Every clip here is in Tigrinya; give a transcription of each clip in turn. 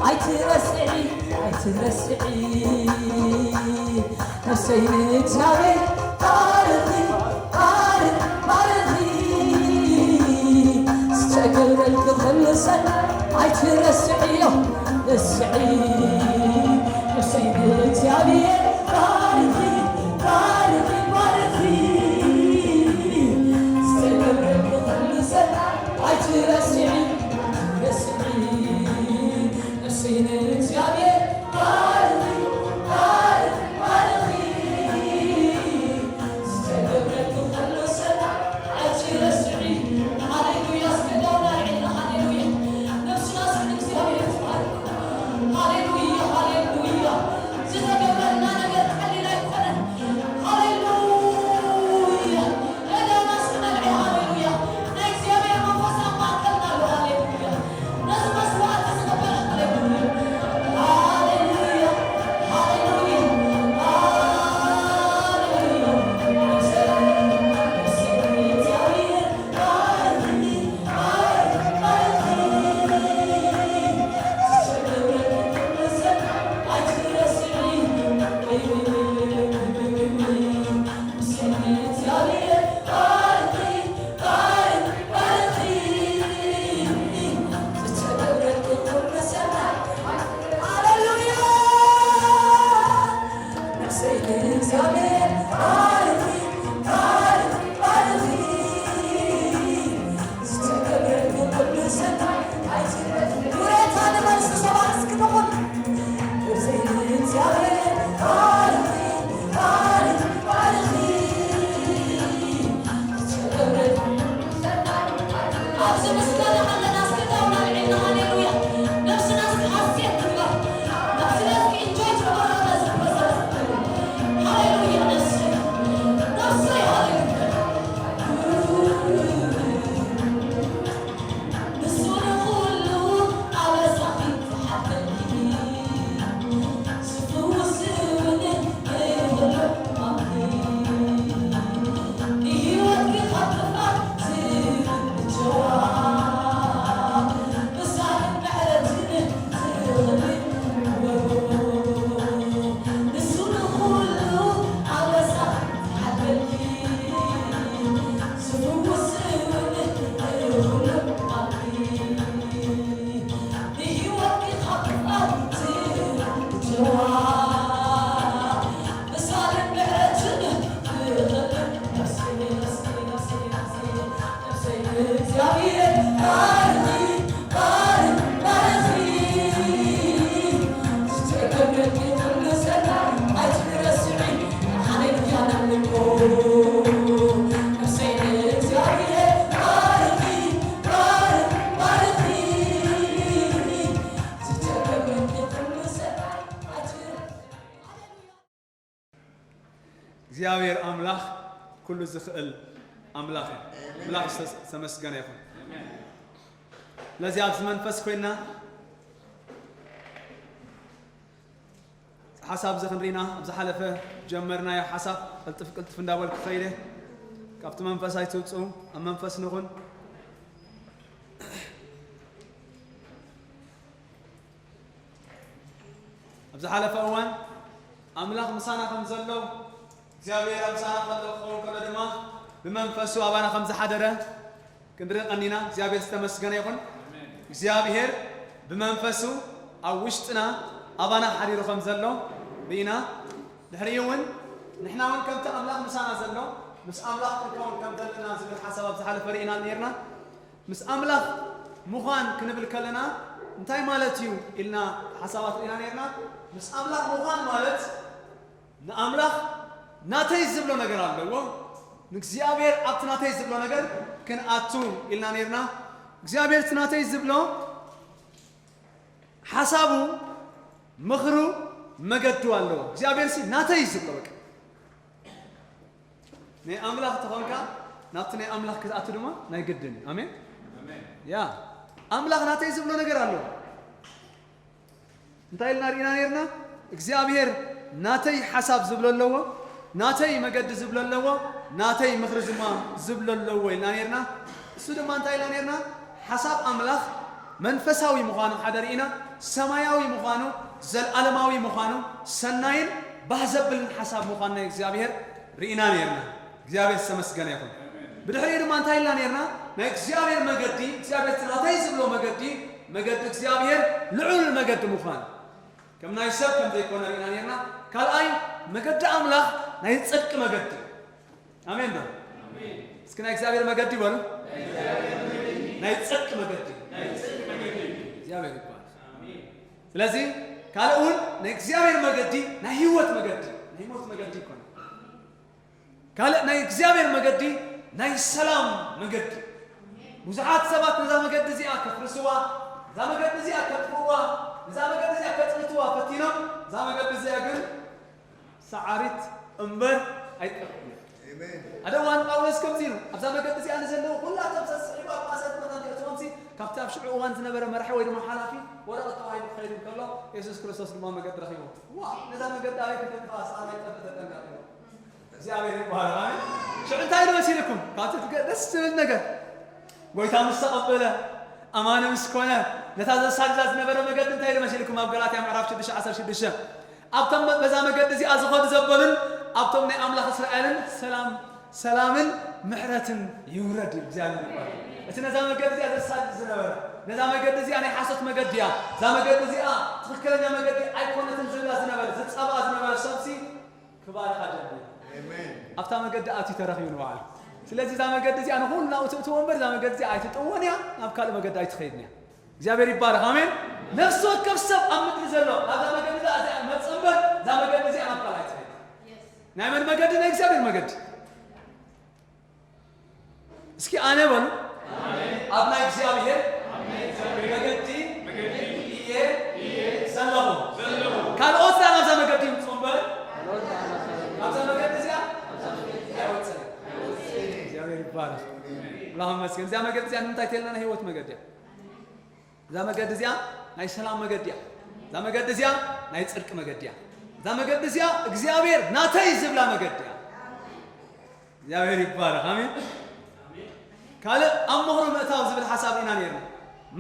ኣይትረስዒ፣ ኣይትረስዒ፣ ነፍሰይ ንእግዚኣብሔር ባርኺ፣ ባርኺ፣ ባርኺ። ዝተገብረልኪ ኩሉ ሰናይ ኣይትረስዕዮ፣ እስዒ፣ ነፍሰይ ንእግዚኣብሔር ባርኺ፣ ባርኺ፣ ባርኺ። ዝተገብረልኪ ኩሉ ሰናይ ኣይትረስዒ፣ ረስዒ፣ ነፍሰይ ንእግዚኣብሔር ባርኺ፣ ባርኺ፣ ባርኺ። ዝተገብረልኪ ኩሉ ሰናይ ኣይትረስዒ። ሃሌሉያ። እስከ ዳውና ልዕልና፣ ሃሌሉያ። ነፍስና እስከ ንእግዚኣብሔር ትባርክ። ሃሌሉያ፣ ሃሌሉያ። ዝተገብረልና ነገር ቀሊል ኣይኮነን። ሃሌሉያ። ሃሌሉያ። ናይ እግዚኣብሔር መንፈስ ኣብ ማእከልና ኣሎ። ሃሌሉያ። ነዚ መስዋዕቲ ዝቕበል። ሃሌሉያ። ሃሌሉያ። ሃሌሉያ። ሃሌሉያ። ኣብዚ ምስጋና ከለና እስከ ዳውና ልዕልና፣ ሃሌሉያ። ነፍስና እስከ ሃሴት ትግበር። ነፍስና እስከ ኢንጆይ ትግበር። ነዚ ፕሮሰስ። ሃሌሉያ። ነፍሰይ፣ ነፍሰይ፣ ሃሌሉያ። ንሱ ንኹሉ ኣበሳኺ ዝሓተልኪ፣ ዝፍውስ እውን ንኹሉ ሕማምኪ፣ ንህይወትኪ ካብ ጥፍኣት ዝምንጨዋ፣ ብሳህልን ምሕረትን ትኽሊ። ንሱ ንኹሉ ኣበሳኺ ዝሓተልኪ፣ ዝፍውስ እውን ንኹሉ ሕማምኪ፣ ንህይወትኪ ካብ ጥፍኣት ዝምንጨዋ፣ ብሳህልን ምሕረትን ትኽሊ። ነፍሰይ፣ ነፍሰይ፣ ነፍሰይ፣ ነፍሰይ፣ ነፍሰይ ንእግዚኣብሔር ባርኺ፣ ባርኺ፣ ባርኺ። ዝተገብረልኪ ኩሉ ሰናይ ኣይትረስዒ። ሃሌሉያ ነምልኮ። ነፍሰይ ንእግዚኣብሔር ባርኺ፣ ባርኺ፣ ባርኺ። ዝተገብረልኪ ኩሉ ሰናይ ኣይትረስዒ። እግዚኣብሔር ኣምላኽ ኩሉ ዝኽእል ኣምላኽ እዩ። ኣምላኽ ዝተስ-፣ ዝተመስገነ ይኹን። ስለዚ ኣብዚ መንፈስ ኮይና ሓሳብ እዚ ክንርኢና ኣብ ዝሓለፈ ጀመርናዮ ሓሳብ ቅልጥፍ ቅልጥፍ እንዳበልኩ ከይደ ካብቲ መንፈስ ኣይትውፅኡ፣ ኣብ መንፈስ ንኹን። ኣብ ዝሓለፈ እዋን ኣምላኽ ምሳና ከም ዘሎ እግዚኣብሔር ኣብ ምሳና ከሎ ክኸውን ከሎ ድማ ብመንፈሱ ኣባና ከም ዝሓደረ ክንርኢ ቀኒና። እግዚኣብሔር ዝተመስገነ ይኹን። እግዚኣብሔር ብመንፈሱ ኣብ ውሽጥና ኣባና ሓዲሩ ከም ዘሎ ርኢና። ድሕሪኡ እውን ንሕና እውን ከምቲ ኣምላኽ ምሳና ዘሎ ምስ ኣምላኽ ክንከውን ከም ዘለና ዝብል ሓሳብ ኣብ ዝሓለፈ ርኢና ነርና። ምስ ኣምላኽ ምዃን ክንብል ከለና እንታይ ማለት እዩ ኢልና ሓሳባት ርኢና ነርና። ምስ ኣምላኽ ምዃን ማለት ንኣምላኽ ናተይ ዝብሎ ነገር ኣለዎ። ንእግዚኣብሔር ኣብቲ ናተይ ዝብሎ ነገር ክንኣቱ ኢልና ነርና። እግዚኣብሔር እቲ ናተይ ዝብሎ ሓሳቡ፣ ምኽሩ፣ መገዱ ኣለዎ። እግዚኣብሔር ሲ ናተይ ዝብሎ በቃ። ናይ ኣምላኽ ተኾንካ ናብቲ ናይ ኣምላኽ ክትኣቱ ድማ ናይ ግድን እዩ። ኣሜን። ኣሜን። ያ ኣምላኽ ናተይ ዝብሎ ነገር ኣለዎ። እንታይ ኢልና ርኢና ነርና? እግዚኣብሔር ናተይ ሓሳብ ዝብሎ ኣለዎ፣ ናተይ መገዲ ዝብሎ ኣለዎ፣ ናተይ ምኽሪ ድማ ዝብሎ ኣለዎ ኢልና ነርና። እሱ ድማ እንታይ ኢልና ነርና? ሓሳብ ኣምላኽ መንፈሳዊ ምዃኑ ሓደ ርኢና፣ ሰማያዊ ምዃኑ፣ ዘልኣለማዊ ምዃኑ፣ ሰናይን ባህ ዘብልን ሓሳብ ምዃኑ ናይ እግዚኣብሔር ርኢና ነርና። እግዚኣብሔር ዝተመስገነ ይኹን። ብድሕሪኡ ድማ እንታይ ኢልና ነርና? ናይ እግዚኣብሔር መገዲ፣ እግዚኣብሔር እቲ ናተይ ዝብሎ መገዲ፣ መገዲ እግዚኣብሔር ልዑል መገዲ ምዃኑ፣ ከም ናይ ሰብ ከም ዘይኮነ ርኢና ነርና። ካልኣይ፣ መገዲ ኣምላኽ ናይ ጽድቂ መገዲ። ኣሜን ዶ? እስኪ ናይ እግዚኣብሔር መገዲ በሉ። ናይ ጽድቂ መገዲ። እግዚኣብሔር ይባረክ። ስለዚ ካልእ እውን ናይ እግዚኣብሔር መገዲ ናይ ህይወት መገዲ፣ ናይ ሞት መገዲ ይኮነ። ካልእ ናይ እግዚኣብሔር መገዲ ናይ ሰላም መገዲ። ብዙሓት ሰባት ነዛ መገዲ እዚኣ ከፍርስዋ፣ ነዛ መገዲ እዚኣ ከጥፍእዋ፣ ነዛ መገዲ እዚኣ ከጽልትዋ ፈቲኖም፣ እዛ መገዲ እዚኣ ግን ሰዓሪት እምበር ኣይጠፍእን። ኣሜን። ሓደ እዋን ጳውሎስ ከምዚ ኢሉ፣ ኣብዛ መገዲ እዚኣ ንዘለዉ ኩላቶም ሰስሒቡ ኣብ ማእሰርቲ መታን ክእትዎም ሲ፣ ካብቲ ኣብ ሽዑ እዋን ዝነበረ መራሒ ወይ ድማ ሓላፊ ወረቐት ተዋሂቡ ክኸይድ እንከሎ፣ የሱስ ክርስቶስ ድማ መገዲ ረኺቡ። ዋ፣ ነዛ መገዲ ኣበይ ከተጥፍኣ፣ ሰዓር ኣይጠፍእ፣ ተጠንቀቕ ኢሉ። እግዚኣብሔር ይባረክ። ኣሜን። ሽዑ እንታይ ኢሉ መሲልኩም? ካብቲ ትገ-፣ ደስ ዝብል ነገር፣ ጎይታ ምስ ተቐበለ፣ ኣማኒ ምስ ኮነ፣ ነታ ዘሳድዳ ዝነበረ መገዲ እንታይ ኢሉ መሲልኩም? ኣብ ገላትያ ምዕራፍ ሽዱሽተ ዓሰርተ ሽዱሽተ፣ ኣብቶም በዛ መገዲ እዚኣ ዝኸዱ ዘበሉን ኣብቶም ናይ ኣምላኽ እስራኤልን ሰላም፣ ሰላምን ምሕረትን ይውረድ ይብል እግዚኣብሔር ይባረክ። እቲ ነዛ መገዲ እዚኣ ዘሳድድ ዝነበረ፣ ነዛ መገዲ እዚኣ ናይ ሓሶት መገዲ እያ፣ እዛ መገዲ እዚኣ ትኽክለኛ መገዲ ኣይኮነትን ዝብላ ዝነበረ፣ ዝጻብኣ ዝነበረ ሰብሲ ክባርኻ ጀሚሩ። ኣሜን። ኣብታ መገዲ ኣትዩ ተረኺቡ ንባዕሉ። ስለዚ እዛ መገዲ እዚኣ ንኹሉ ናብኡ ትእትዎ እምበር፣ እዛ መገዲ እዚኣ ኣይትጥውን እያ፣ ናብ ካልእ መገዲ ኣይትኸይድን እያ። እግዚኣብሔር ይባረክ። ኣሜን። ነፍሲ ወከፍ ሰብ ኣብ ምድሪ ዘሎ ናብዛ መገዲ እዚኣ እዚኣ መጸ እምበር፣ እዛ መገዲ እዚኣ ናብ ካልእ ኣይትኸይድን። ናይ መን መገዲ? ናይ እግዚኣብሔር መገዲ። እስኪ ኣነ በሉ። ኣብ ናይ እግዚኣብሔር መገዲ እየ ዘለኹ። ካልኦት ዳ ናብዛ መገዲ ይምፁ እምበር፣ ናብዛ መገዲ እዚኣ ኣይወፅእን። እግዚኣብሔር ይባረክ። ኣምላኽ ይመስገን። እዚኣ መገዲ እዚኣ ንምንታይ ተልና? ናይ ህይወት መገዲ እያ። እዛ መገዲ እዚኣ ናይ ሰላም መገዲ እያ። እዛ መገዲ እዚኣ ናይ ጽድቂ መገዲ እያ። እዛ መገዲ እዚኣ እግዚኣብሔር ናተይ ዝብላ መገዲ እያ። እግዚኣብሔር ይባረክ። ኣሜን። ካልእ ኣብ ምኽሩ ምእታው ዝብል ሓሳብ ኢና ነርና።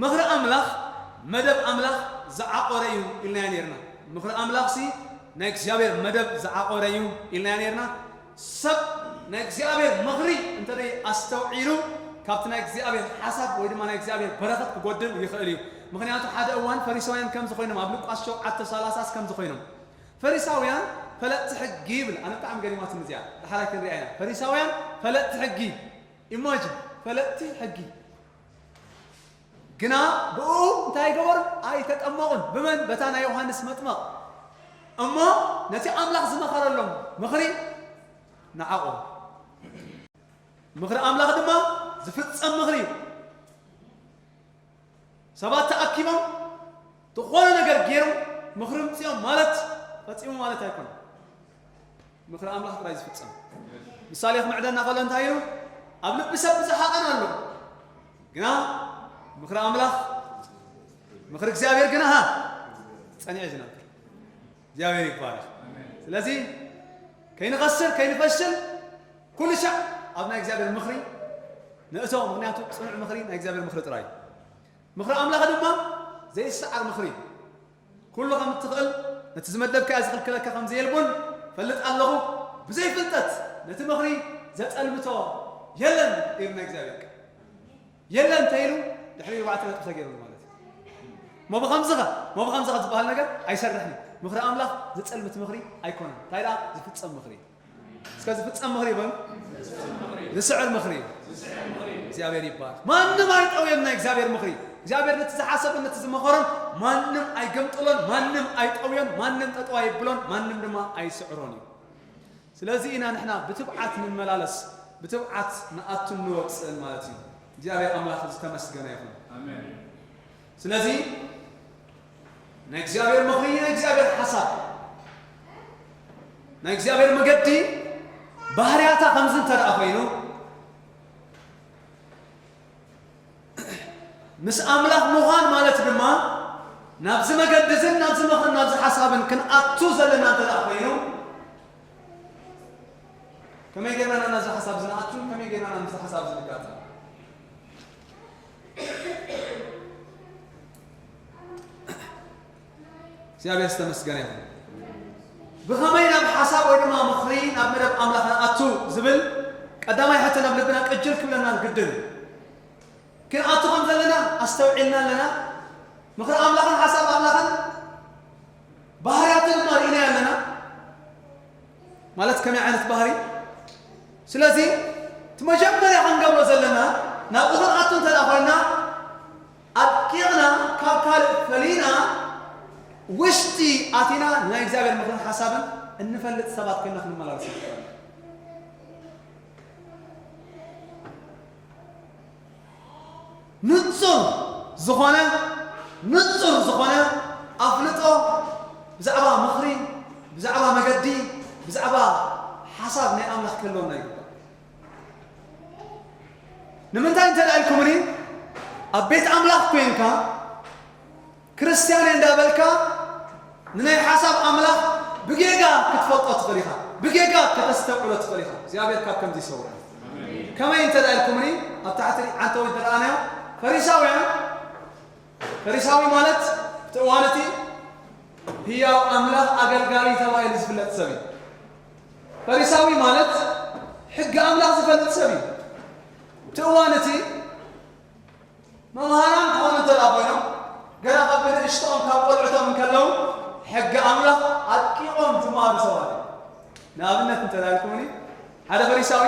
ምኽሪ ኣምላኽ መደብ ኣምላኽ ዝዓቖረ እዩ ኢልናዮ ነርና። ምኽሪ ኣምላኽሲ ናይ እግዚኣብሔር መደብ ዝዓቖረ እዩ ኢልናዮ ነርና። ሰብ ናይ እግዚኣብሔር ምኽሪ እንተ ኣስተውዒሉ፣ ካብቲ ናይ እግዚኣብሔር ሓሳብ ወይ ድማ ናይ እግዚኣብሔር በረኸት ክጎድል ይኽእል እዩ። ምኽንያቱ ሓደ እዋን ፈሪሳውያን ከምዚ ኮይኖም፣ ኣብ ሉቃስ ሸውዓተ ሰላሳ ከምዚ ኮይኖም። ፈሪሳውያን ፈለጥቲ ሕጊ ይብል። ኣነ ብጣዕሚ ገሪማትኒ እዚኣ። ዳሕራይ ክንሪኣ ኢና። ፈሪሳውያን ፈለጥቲ ሕጊ። ኢማጂን፣ ፈለጥቲ ሕጊ። ግና ብኡ እንታይ ገበሩ? ኣይተጠመቑን። ብመን? በታ ናይ ዮሃንስ መጥመቕ። እሞ ነቲ ኣምላኽ ዝመኸረሎም ምኽሪ ንዓቑ። ምኽሪ ኣምላኽ ድማ ዝፍጸም ምኽሪ እዩ። ሰባት ተኣኪቦም ዝኾነ ነገር ገይሮም ምኽሪ ምጽኦም ማለት ፈጺሙ ማለት ኣይኮነን። ምኽሪ ኣምላኽ ጥራይ ዝፍጸም። ምሳሌ ክምዕደና ከሎ እንታይ ኢሉ? ኣብ ልቢ ሰብ ብዙሕ ሓቐን ኣሎ፣ ግና ምኽሪ ኣምላኽ፣ ምኽሪ እግዚኣብሔር ግና ሃ ጸኒዑ ዝነብር። እግዚኣብሔር ይባረክ። ስለዚ ከይንኸስር ከይንፈሽል ኩሉ ሻዕ ኣብ ናይ እግዚኣብሔር ምኽሪ ንእቶ። ምኽንያቱ ጽኑዕ ምኽሪ ናይ እግዚኣብሔር ምኽሪ ጥራይ እዩ። ምኽሪ ኣምላኽ ድማ ዘይሰዓር ምኽሪ እዩ። ኩሉ ከም እትኽእል፣ ነቲ ዝመደብካዮ ዝኽልክለካ ከም ዘየልቦን ፈልጥ ኣለኹ። ብዘይ ፍልጠት ነቲ ምኽሪ ዘጸልምቶ የለን ኢሉ ናይ እግዚኣብሔር ቃል። የለን እንተ ኢሉ ድሕሪ ኣርባዕተ ነጥቢ ተገይሩሉ ማለት እዩ። እሞ ብኸምዚ ኸ፣ እሞ ብኸምዚ ኸ ዝበሃል ነገር ኣይሰርሕን እዩ። ምኽሪ ኣምላኽ ዝጸልምት ምኽሪ ኣይኮነን። እንታይ ደኣ ዝፍጸም ምኽሪ እዩ። እስከ ዝፍጸም ምኽሪ ይበሉ። ዝስዕር ምኽሪ እዩ። እግዚኣብሔር ይባረክ። ማንም ኣይጠውዮን ናይ እግዚኣብሔር ምኽሪ። እግዚኣብሔር ነቲ ዝሓሰቦን ነቲ ዝመኸሮን ማንም ኣይገምጥሎን፣ ማንም ኣይጠውዮን፣ ማንም ጠጠው ኣይብሎን፣ ማንም ድማ ኣይስዕሮን እዩ። ስለዚ ኢና ንሕና ብትብዓት ንመላለስ፣ ብትብዓት ንኣቱን ንወፅእን ማለት እዩ። እግዚኣብሔር ኣምላኽ ዝተመስገነ ይኹን። ኣሜን። ስለዚ ናይ እግዚኣብሔር ምኽሪ፣ ናይ እግዚኣብሔር ሓሳብ፣ ናይ እግዚኣብሔር መገዲ ባህርያታ ከምዚ እንተ ደኣ ኮይኑ፣ ምስ ኣምላኽ ምዃን ማለት ድማ ናብዚ መገዲ እዝን ናብዚ ምኽርን ናብዚ ሓሳብን ክንኣቱ ዘለና እንተ ደኣ ኮይኑ፣ ከመይ ጌርና ኢና ናብዚ ሓሳብ እዚ ንኣቱ? ከመይ ጌርና ኢና ምስዚ ሓሳብ እዚ ንጋጠም? እግዚኣብሔር ዝተመስገነ ይኹን። ብኸመይ ናብ ሓሳብ ወይ ድማ ምኽሪ ናብ መደብ ኣምላኽ ንኣቱ ዝብል ቀዳማይ ሕቶ ናብ ልብና ቅጅል ክብለና ግድን እዩ። ክንኣቱ ከም ዘለና ኣስተውዒልና ኣለና። ምኽሪ ኣምላኽን ሓሳብ ኣምላኽን ባህርያቱ ድማ ርኢናዮ ኣለና። ማለት ከመይ ዓይነት ባህሪ? ስለዚ እቲ መጀመርያ ክንገብሮ ዘለና ናብኡ ክንኣቱ እንተ ደኣ ኮይና ኣድቂቕና ካብ ካልእ ፈሊና ውሽጢ ኣቲና ናይ እግዚኣብሔር ምኽርን ሓሳብን እንፈልጥ ሰባት ኮይና ክንመላለስ ይግባና። ንጹር ዝኾነ ንጹር ዝኾነ ኣፍልጦ ብዛዕባ ምኽሪ፣ ብዛዕባ መገዲ፣ ብዛዕባ ሓሳብ ናይ ኣምላኽ ክህልወና ይግባእ። ንምንታይ እንተ ደኣ ኢልኩምኒ ኣብ ቤት ኣምላኽ ኮይንካ ክርስትያን እየ እንዳበልካ ንናይ ሓሳብ ኣምላኽ ብጌጋ ክትፈልጦ ትኽእል ኢኻ፣ ብጌጋ ከተስተውዕሎ ትኽእል ኢኻ። እግዚኣብሔር ካብ ከምዚ ይሰውረና። ከመይ እንተ ደኣ ኢልኩምኒ ኣብ ታሕቲ ዓንተዊ ዝረኣናዮ ፈሪሳውያን፣ ፈሪሳዊ ማለት እቲ እዋን እቲ ህያው ኣምላኽ ኣገልጋሊ ተባሂሉ ዝፍለጥ ሰብ እዩ። ፈሪሳዊ ማለት ሕጊ ኣምላኽ ዝፈልጥ ሰብ እዩ። እቲ እዋን እቲ መምሃራን ክኾኑ እንተ ደኣ ኮይኖም ገና ካብ ብንእሽቶኦም ካብ ቆልዕቶም እንከለዉ ሕጊ ኣምላኽ ኣጥቂቖም ዝመሃሩ ሰባት እዮም። ንኣብነት እንተ ደኣ ኢልኩምኒ ሓደ ፈሪሳዊ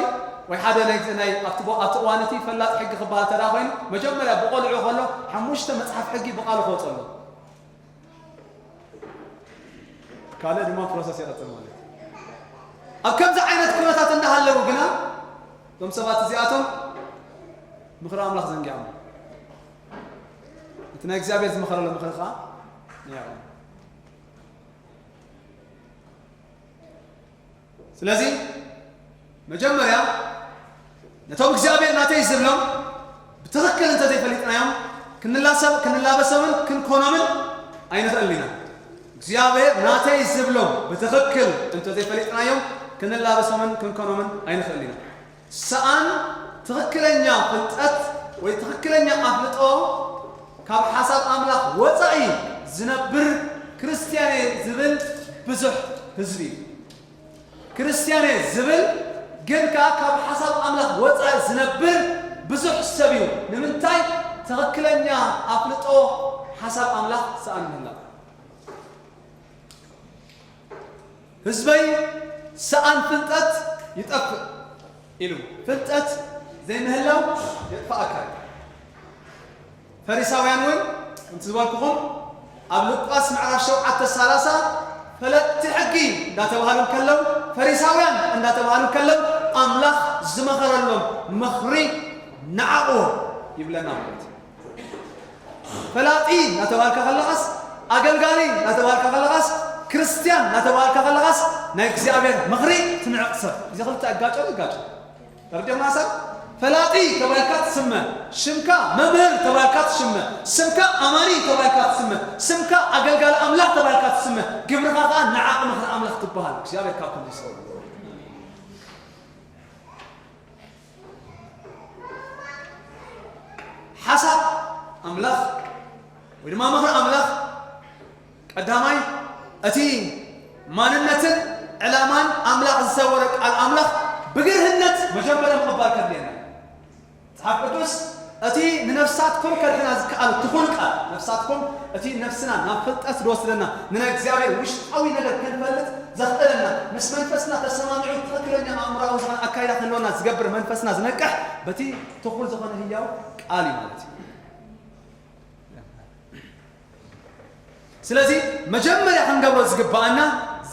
ወይ ሓደ ናይ ናይ ኣብቲ ቦ- ኣብቲ እዋን እቲ ፈላጥ ሕጊ ክበሃል እንተ ደኣ ኮይኑ መጀመርያ ብቆልዑ ከሎ ሓሙሽተ መጽሓፍ ሕጊ ብቓሉ ክወጸሉ ካልእ ድማ ፕሮሰስ ይቐጽል ማለት እዩ። ኣብ ከምዚ ዓይነት ኩነታት እንዳሃለዉ ግና እቶም ሰባት እዚኣቶም ምኽሪ ኣምላኽ ዘንጊዖም እቲ ናይ እግዚኣብሔር ዝመኸረሉ ምኽሪ ከዓ ነይሮም። ስለዚ መጀመርያ ነቶም እግዚኣብሔር ናተይ ዝብሎም ብትኽክል እንተዘይፈሊጥናዮም ክንላሰብ ክንላበሶምን ክንኮኖምን ኣይንኽእልን ኢና። እግዚኣብሔር ናተይ ዝብሎም ብትኽክል እንተዘይፈሊጥናዮም ክንላበሶምን ክንኮኖምን ኣይንኽእልን ኢና። ሰኣን ትኽክለኛ ፍልጠት ወይ ትኽክለኛ ኣፍልጦ ካብ ሓሳብ ኣምላኽ ወፃኢ ዝነብር ክርስትያን እየ ዝብል ብዙሕ ህዝቢ እዩ። ክርስትያን እየ ዝብል ግን ከዓ ካብ ሓሳብ ኣምላኽ ወፃኢ ዝነብር ብዙሕ ሰብ እዩ። ንምንታይ? ትኽክለኛ ኣፍልጦ ሓሳብ ኣምላኽ ሰኣን ምህላው። ህዝበይ ሰኣን ፍልጠት ይጠፍእ ኢሉ ፍልጠት ዘይምህላው የጥፍኣካ እዩ። ፈሪሳውያን እውን ከምቲ ዝበልኩኹም ኣብ ሉቃስ ምዕራፍ ሸውዓተ ሰላሳ ፈለጥቲ ሕጊ እንዳተባሃሉ ከለዉ ፈሪሳውያን እንዳተባሃሉ ከለዉ ኣምላኽ ዝመኸረሎም ምኽሪ ንዓቕዎ ይብለና ማለት እዩ። ፈላጢ እናተባሃልካ ከለኻስ ኣገልጋሊ እናተባሃልካ ከለኻስ ክርስትያን እናተባሃልካ ከለኻስ ናይ እግዚኣብሔር ምኽሪ ትንዕቕ ሰብ እዚ ክልተ ኣጋጨ ይጋጨ። ተረዲኦና ሰብ ፈላጢ ተባልካ ትስመ፣ ሽምካ መምህር ተባልካ ትሽመ፣ ስምካ ኣማኒ ተባልካ ትስመ፣ ስምካ ኣገልጋሊ ኣምላኽ ተባልካ ትስመ፣ ግብርኻ ከዓ ንዓቕ ምኽሪ ኣምላኽ ትበሃል። እግዚኣብሔር ካብ ከምዚ ይሰውር። ሓሳብ ኣምላኽ ወይ ድማ ምኽሪ ኣምላኽ ቀዳማይ እቲ ማንነትን ዕላማን ኣምላኽ ዝሰወረ ቃል ኣምላኽ ብግርህነት መጀመርያ ምቕባል ከድልየና። መጽሓፍ ቅዱስ እቲ ንነፍሳትኩም ከድሕና ዝከኣል ትኹል ቃል ነፍሳትኩም እቲ ነፍስና ናብ ፍልጠት ዝወስደና ንናይ እግዚኣብሔር ውሽጣዊ ነገር ክንፈልጥ ዘኽእለና ምስ መንፈስና ተሰማሚዑ ትኽክለኛ ኣእምራዊ ዝኾነ ኣካይዳ ክህልወና ዝገብር መንፈስና ዝነቅሕ በቲ ትኹል ዝኾነ ህያው ቃል እዩ ማለት እዩ። ስለዚ መጀመርያ ክንገብሮ ዝግባኣና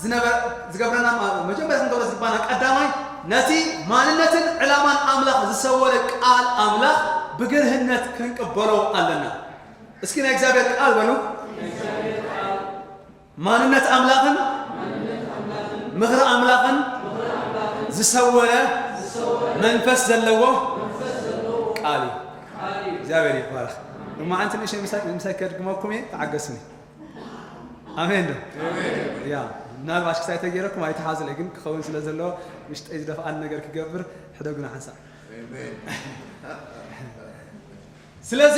ዝነበ- ዝገብረና መጀመርያ ክንገብሮ ዝግባኣና ቀዳማይ ነቲ ማንነትን ዕላማን ኣምላኽ ዝሰወረ ቃል ኣምላኽ ብግርህነት ክንቅበሎ ኣለና። እስኪ ናይ እግዚኣብሔር ቃል በሉ። ማንነት ኣምላኽን ምኽሪ ኣምላኽን ዝሰወረ መንፈስ ዘለዎ ቃል እዩ። እግዚኣብሔር ይባረኽ። እሞ ሓንቲ ንእሽተይ ምሳይ ምሳይ ከድግመኩም እየ፣ ተዓገሱኒ። ኣሜን ዶ? ያ ምናልባሽ ክሳይ ተገይረኩም ኣይተሓዙለይ፣ ግን ክኸውን ስለ ዘለዎ ውሽጠይ ዝደፍኣኒ ነገር ክገብር ሕደጉና ሓንሳእ። ስለዚ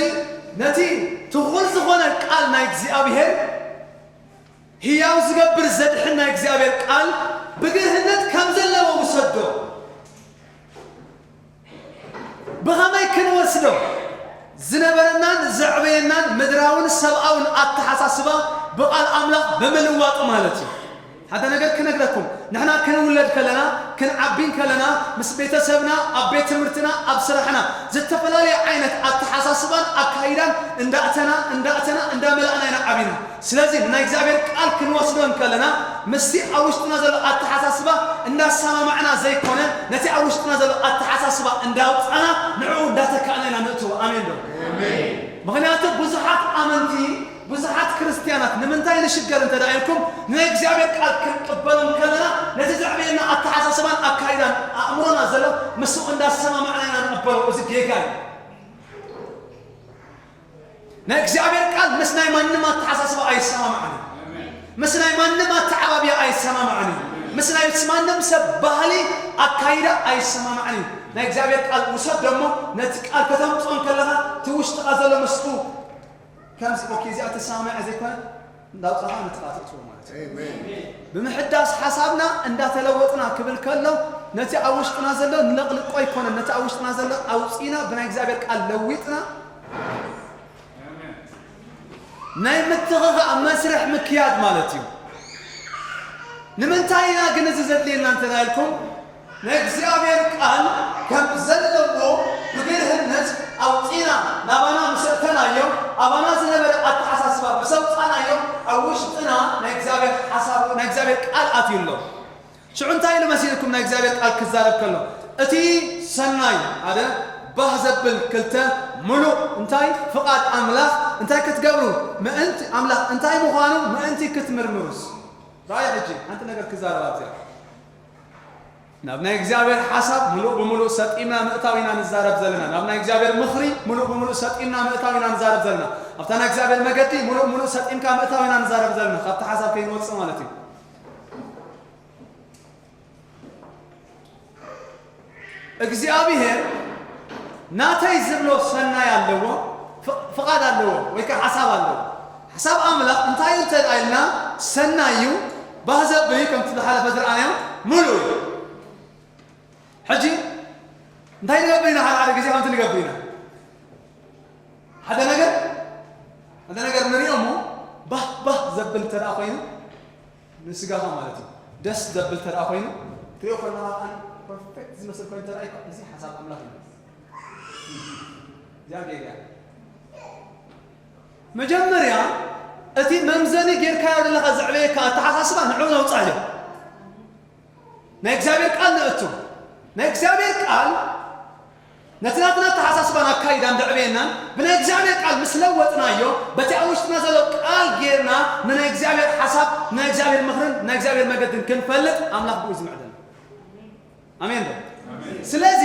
ነቲ ትኹል ዝኾነ ቃል ናይ እግዚኣብሔር ህያው ዝገብር ዘድሕን ናይ እግዚኣብሔር ቃል ብግርህነት ከም ዘለዎ ውሰዶ። ብኸመይ ክንወስዶ? ዝነበረናን ዘዕበየናን ምድራውን ሰብኣውን ኣተሓሳስባ ብቓል ኣምላኽ ብምልዋጥ ማለት እዩ። ሓደ ነገር ክነግረኩም፣ ንሕና ክንውለድ ከለና፣ ክንዓቢን ከለና፣ ምስ ቤተሰብና፣ ኣብ ቤት ትምህርትና፣ ኣብ ስራሕና፣ ዝተፈላለየ ዓይነት ኣተሓሳስባን ኣካይዳን እንዳእተና፣ እንዳእተና፣ እንዳመላእና ኢና ዓቢና። ስለዚ ናይ እግዚኣብሔር ቃል ክንወስዶ እንከለና፣ ምስቲ ኣብ ውሽጥና ዘሎ ኣተሓሳስባ እንዳሰማማዕና ዘይኮነ፣ ነቲ ኣብ ውሽጥና ዘሎ ኣተሓሳስባ እንዳውፃና፣ ንዕኡ እንዳተካእና ኢና ንእትዎ። ኣሜን ዶ? ኣሜን። ምኽንያቱ ብዙሓት ኣመንቲ፣ ብዙሓት ክርስትያናት ንምንታይ ንሽገር እንተ ደኣ ኢልኩም፣ ናይ እግዚኣብሔር ቃል ክንቅበሎም ከለና፣ ነቲ ዘዕበየና ኣተሓሳስባን ኣካይዳን ኣእምሮና ዘሎ ምስኡ እንዳሰማማዕና ኢና ንቕበሎ። እዚ ጌጋ እዩ። ናይ እግዚኣብሔር ቃል ምስ ናይ ማንም ኣተሓሳስባ ኣይሰማማዕን። ምስ ናይ ማንም ኣተዓባብያ ኣይሰማማዕን። ምስ ናይ ማንም ሰብ ባህሊ ኣካይዳ ኣይሰማማዕን። ናይ እግዚኣብሔር ቃል ውሰድ ደሞ ነቲ ቃል ከተምፅኦ ከለኻ እቲ ውሽጥኻ ዘሎ ምስኡ ከምዚ ኦኬ እዚኣ ተሰማማዕ ዘይኮነ እንዳውፃኻ ነቲ ቃል ትእትዎ ማለት እዩ። ብምሕዳስ ሓሳብና እንዳተለወጥና ክብል ከሎ ነቲ ኣብ ውሽጥና ዘሎ ንለቕልቆ ኣይኮነን። ነቲ ኣብ ውሽጥና ዘሎ ኣውፂና ብናይ እግዚኣብሔር ቃል ለዊጥና ናይ ምትኽኻእ መስርሕ ምክያድ ማለት እዩ። ንምንታይ ኢና ግን እዚ ዘድልየና እንተ ኢልኩም፣ ናይ እግዚኣብሔር ቃል ከም ዘለዎ ብግርህነት ኣውፂና ናባና ምስ ኣእተናዮ፣ ኣባና ዝነበረ ኣተሓሳስባ ምስ ኣውፃናዮ፣ ኣብ ውሽጥና ናይ እግዚኣብሔር ሓሳብ፣ ናይ እግዚኣብሔር ቃል ኣትዩ ኣሎ። ሽዑ እንታይ ኢሉ መሲልኩም ናይ እግዚኣብሔር ቃል ክዛረብ ከሎ? እቲ ሰናይ ሓደ ባህ ዘብል ክልተ ምሉእ እንታይ ፍቓድ ኣምላኽ እንታይ ክትገብሩ ምእንቲ ኣምላኽ እንታይ ምዃኑ ምእንቲ ክትምርምሩስ። ራእይ ሕጂ ሓንቲ ነገር ክዛረብ ኣብዚኣ ናብ ናይ እግዚኣብሔር ሓሳብ ምሉእ ብምሉእ ሰጢምና ምእታው ኢና ንዛረብ ዘለና። ናብ ናይ እግዚኣብሔር ምኽሪ ምሉእ ብምሉእ ሰጢምና ምእታው ኢና ንዛረብ ዘለና። ኣብታ ናይ እግዚኣብሔር መገዲ ምሉእ ብምሉእ ሰጢምካ ምእታው ኢና ንዛረብ ዘለና። ካብቲ ሓሳብ ከይንወፅእ ማለት እዩ። እግዚኣብሔር ናተይ ዝብሎ ሰናይ ኣለዎ፣ ፍ-፣ ፍቓድ ኣለዎ ወይ ከዓ ሓሳብ ኣለዎ። ሓሳብ ኣምላኽ እንታይ እዩ እንተ ደኣ ኢልና ሰናይ እዩ፣ ባህ ዘብል እዩ፣ ከምቲ ዝሓለፈ ዝረኣናዮ ምሉእ እዩ። ሕጂ እንታይ ንገብር ኢና? ሓደ ሓደ ግዜ ከምቲ ንገብር ኢና። ሓደ ነገር ሓደ ነገር ንሪኦ እሞ ባህ ባህ ዘብል እንተ ደኣ ኮይኑ ንስጋኻ ማለት እዩ ደስ ዘብል እንተ ደኣ ኮይኑ ትሪኦ ከለኻ ኣን ፐርፌክት ዝመስል ኮይኑ እንተ ደኣ እዚ ሓሳብ ኣምላኽ እዩ። እዚኣ ጌጋ እያ። መጀመርያ እቲ መምዘኒ ጌርካዮ ዘለኻ ዘዕበየካ ኣተሓሳስባ ንዕኡ ነውፅኣዮ። ናይ እግዚኣብሔር ቃል ነእቱ። ናይ እግዚኣብሔር ቃል ነቲ ናትና ኣተሓሳስባን ኣካይዳን ዘዕበየናን ብናይ እግዚኣብሔር ቃል ምስ ለወጥናዮ፣ በቲ ኣብ ውሽጥና ዘሎ ቃል ጌርና ንናይ እግዚኣብሔር ሓሳብ፣ ንናይ እግዚኣብሔር ምኽርን ናይ እግዚኣብሔር መገድን ክንፈልጥ ኣምላኽ ብኡ እዩ ዝምዕደና። ኣሜን ዶ? ኣሜን። ስለዚ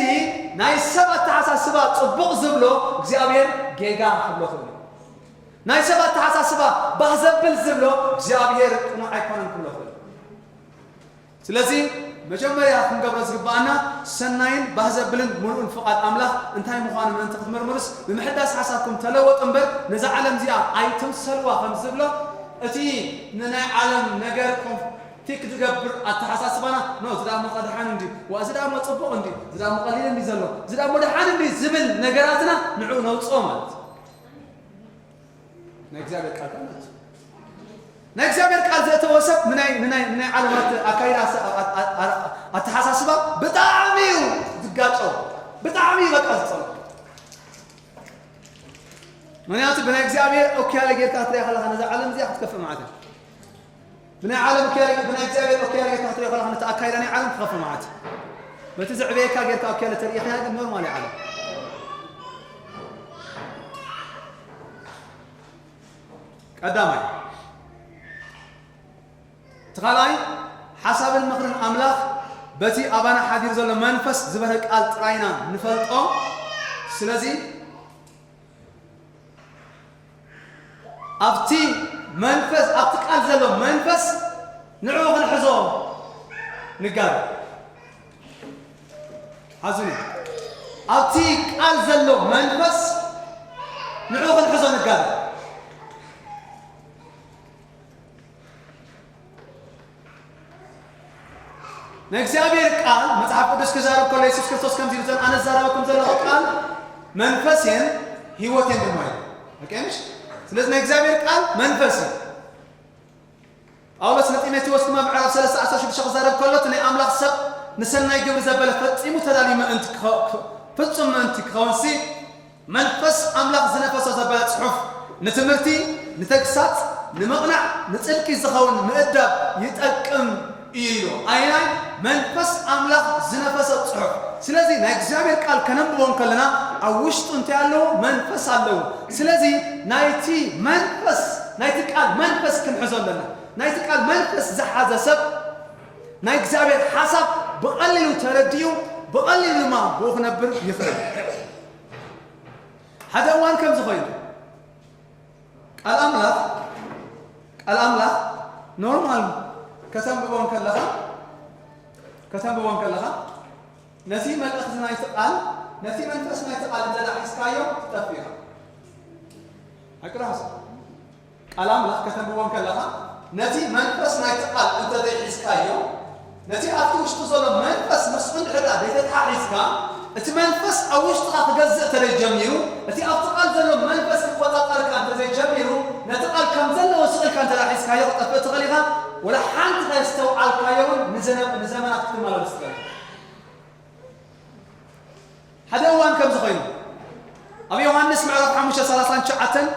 ናይ ሰብ ኣተሓሳስባ ጽቡቕ ዝብሎ እግዚኣብሔር ጌጋ ክብሎ ክእል እዩ። ናይ ሰብ ኣተሓሳስባ ባህ ዘብል ዝብሎ እግዚኣብሔር ቅኑዕ ኣይኮነን ክብሎ ክእል እዩ። ስለዚ መጀመርያ ክንገብሮ ዝግብኣና ሰናይን ባህ ዘብልን ምሉእን ፍቓድ ኣምላኽ እንታይ ምዃኑ ምእንቲ ክትምርምሩስ ብምሕዳስ ሓሳብኩም ተለወጡ እምበር ነዛ ዓለም እዚኣ ኣይትምሰልዋ ከም ዝብሎ እቲ ንናይ ዓለም ነገር ኮንፍቲክ ዝገብር ኣተሓሳስባና ኖ እዚ ደኣ እሞ ደሓን እንድዩ ዋ እዚ ደኣ እሞ ጽቡቕ እንድዩ እዚ ደኣ እሞ ቀሊል እንድዩ ዘሎ እዚ ደኣ እሞ ደሓን እንድዩ ዝብል ነገራትና ንዕኡ ነውጽኦ ማለት እዩ። ናይ እግዚኣብሔር ቃል ከኣ ነእቱ። ናይ እግዚኣብሔር ቃል ዘእተወ ሰብ ንናይ ንናይ ንናይ ዓለማት ኣካይዳ ኣተሓሳስባ ብጣዕሚ እዩ ዝጋጨው። ብጣዕሚ እዩ በቃ ዝጸልኦ። ምክንያቱ ብናይ እግዚኣብሔር ኦኪያለ ጌርካ ክትሪኣ ከለኻ ነዛ ዓለም እዚኣ ክትከፍእ ማለት እያ። ብናይ ዓለም ኦኪያለ ብናይ እግዚኣብሔር ኦኪያለ ጌርካ ክትሪኦ ከለኻ ነቲ ኣካይዳ ናይ ዓለም ክትኸፍእ ማለት እዩ። በቲ ዘዕበየካ ጌርካ ኦኪያለ ተርኢ ኸያ ግን ኖርማል እዩ ዓለም። ቀዳማይ። እቲ ካልኣይ ሓሳብን ምኽርን ኣምላኽ በቲ ኣባና ሓዲር ዘሎ መንፈስ ዝበረ ቃል ጥራይና ንፈልጦ። ስለዚ ኣብቲ መንፈስ ኣብቲ ቃል ዘሎ መንፈስ ንዕኡ ክንሕዞ ንጋር ሓዙኒ ኣብቲ ቃል ዘሎ መንፈስ ንዕኡ ክንሕዞ ንጋር ናይ እግዚኣብሔር ቃል መጽሓፍ ቅዱስ ክዛረብ ከሎ የሱስ ክርስቶስ ከምዚ ኢሉ፣ "ዘን ኣነ ዝዛረበኩም ዘለኹ ቃል መንፈስ እየን ህይወት እየን ድማ" እዩ። ኦኬ፣ ምሽ? ስለዚ ናይ እግዚኣብሔር ቃል መንፈስ እዩ። ጳውሎስ ንጢሞቴዎስ ድማ ምዕራፍ ሰለስተ ዓሰርተ ሽዱሽተ ክዛረብ ከሎ፣ እቲ ናይ ኣምላኽ ሰብ ንሰናይ ግብሪ ዘበለ ፈጺሙ ተዳልዩ ምእንቲ ክኸ-፣ ፍጹም ምእንቲ ክኸውንሲ መንፈስ ኣምላኽ ዝነፈሶ ዘበለ ጽሑፍ ንትምህርቲ፣ ንተግሳጽ፣ ንምቕናዕ፣ ንጽድቂ ዝኸውን ምእዳብ ይጠቅም እዩ ኢሉ። ኣየናይ? መንፈስ ኣምላኽ ዝነፈሶ ጽሑፍ። ስለዚ ናይ እግዚኣብሔር ቃል ከነንብቦ እንከለና ኣብ ውሽጡ እንታይ ኣለዎ? መንፈስ ኣለዎ። ስለዚ ናይቲ መንፈስ፣ ናይቲ ቃል መንፈስ ክንሕዞ ኣለና። ናይቲ ቃል መንፈስ ዝሓዘ ሰብ ናይ እግዚኣብሔር ሓሳብ ብቐሊሉ ተረዲኡ፣ ብቐሊሉ ድማ ብኡ ክነብር ይኽእል። ሓደ እዋን ከምዚ ኮይኑ፣ ቃል ኣምላኽ፣ ቃል ኣምላኽ ኖርማል ከተንብቦ እንከለኻ፣ ከተንብቦ እንከለኻ፣ ነቲ መልእኽቲ ናይቲ ቃል፣ ነቲ መንፈስ ናይቲ ቃል እንተ ደኣ ሒዝካዮ፣ ትጠፍእ ኢኻ። ሓቂ ዶ ሓሶት? ቃል ኣምላኽ ከተንብቦ እንከለኻ፣ ነቲ መንፈስ ናይቲ ቃል እንተ ዘይሒዝካዮ፣ ነቲ ኣብቲ ውሽጡ ዘሎ መንፈስ ምስኡ እንድሕር ደኣ ዘይተተሓሒዝካ፣ እቲ መንፈስ ኣብ ውሽጥኻ ክገዝእ እንተ ዘይጀሚሩ፣ እቲ ኣብቲ ቃል ዘሎ መንፈስ ክቆጻጸረካ እንተ ዘይጀሚሩ፣ ነቲ ቃል ከም ዘለዎ ስቕ ኢልካ እንተ ደኣ ሒዝካዮ፣ ክጠፍእ ትኽእል ኢኻ። ወላ ሓንቲ ከየስተውዓልካዮ እውን ንዘነ-፣ ንዘመናት ክትመላለስ ትኽእል ኢኻ። ሓደ እዋን ከምዚ ኮይኑ፣ ኣብ ዮሃንስ ምዕራፍ ሓሙሽተ ሰላሳን ትሽዓተን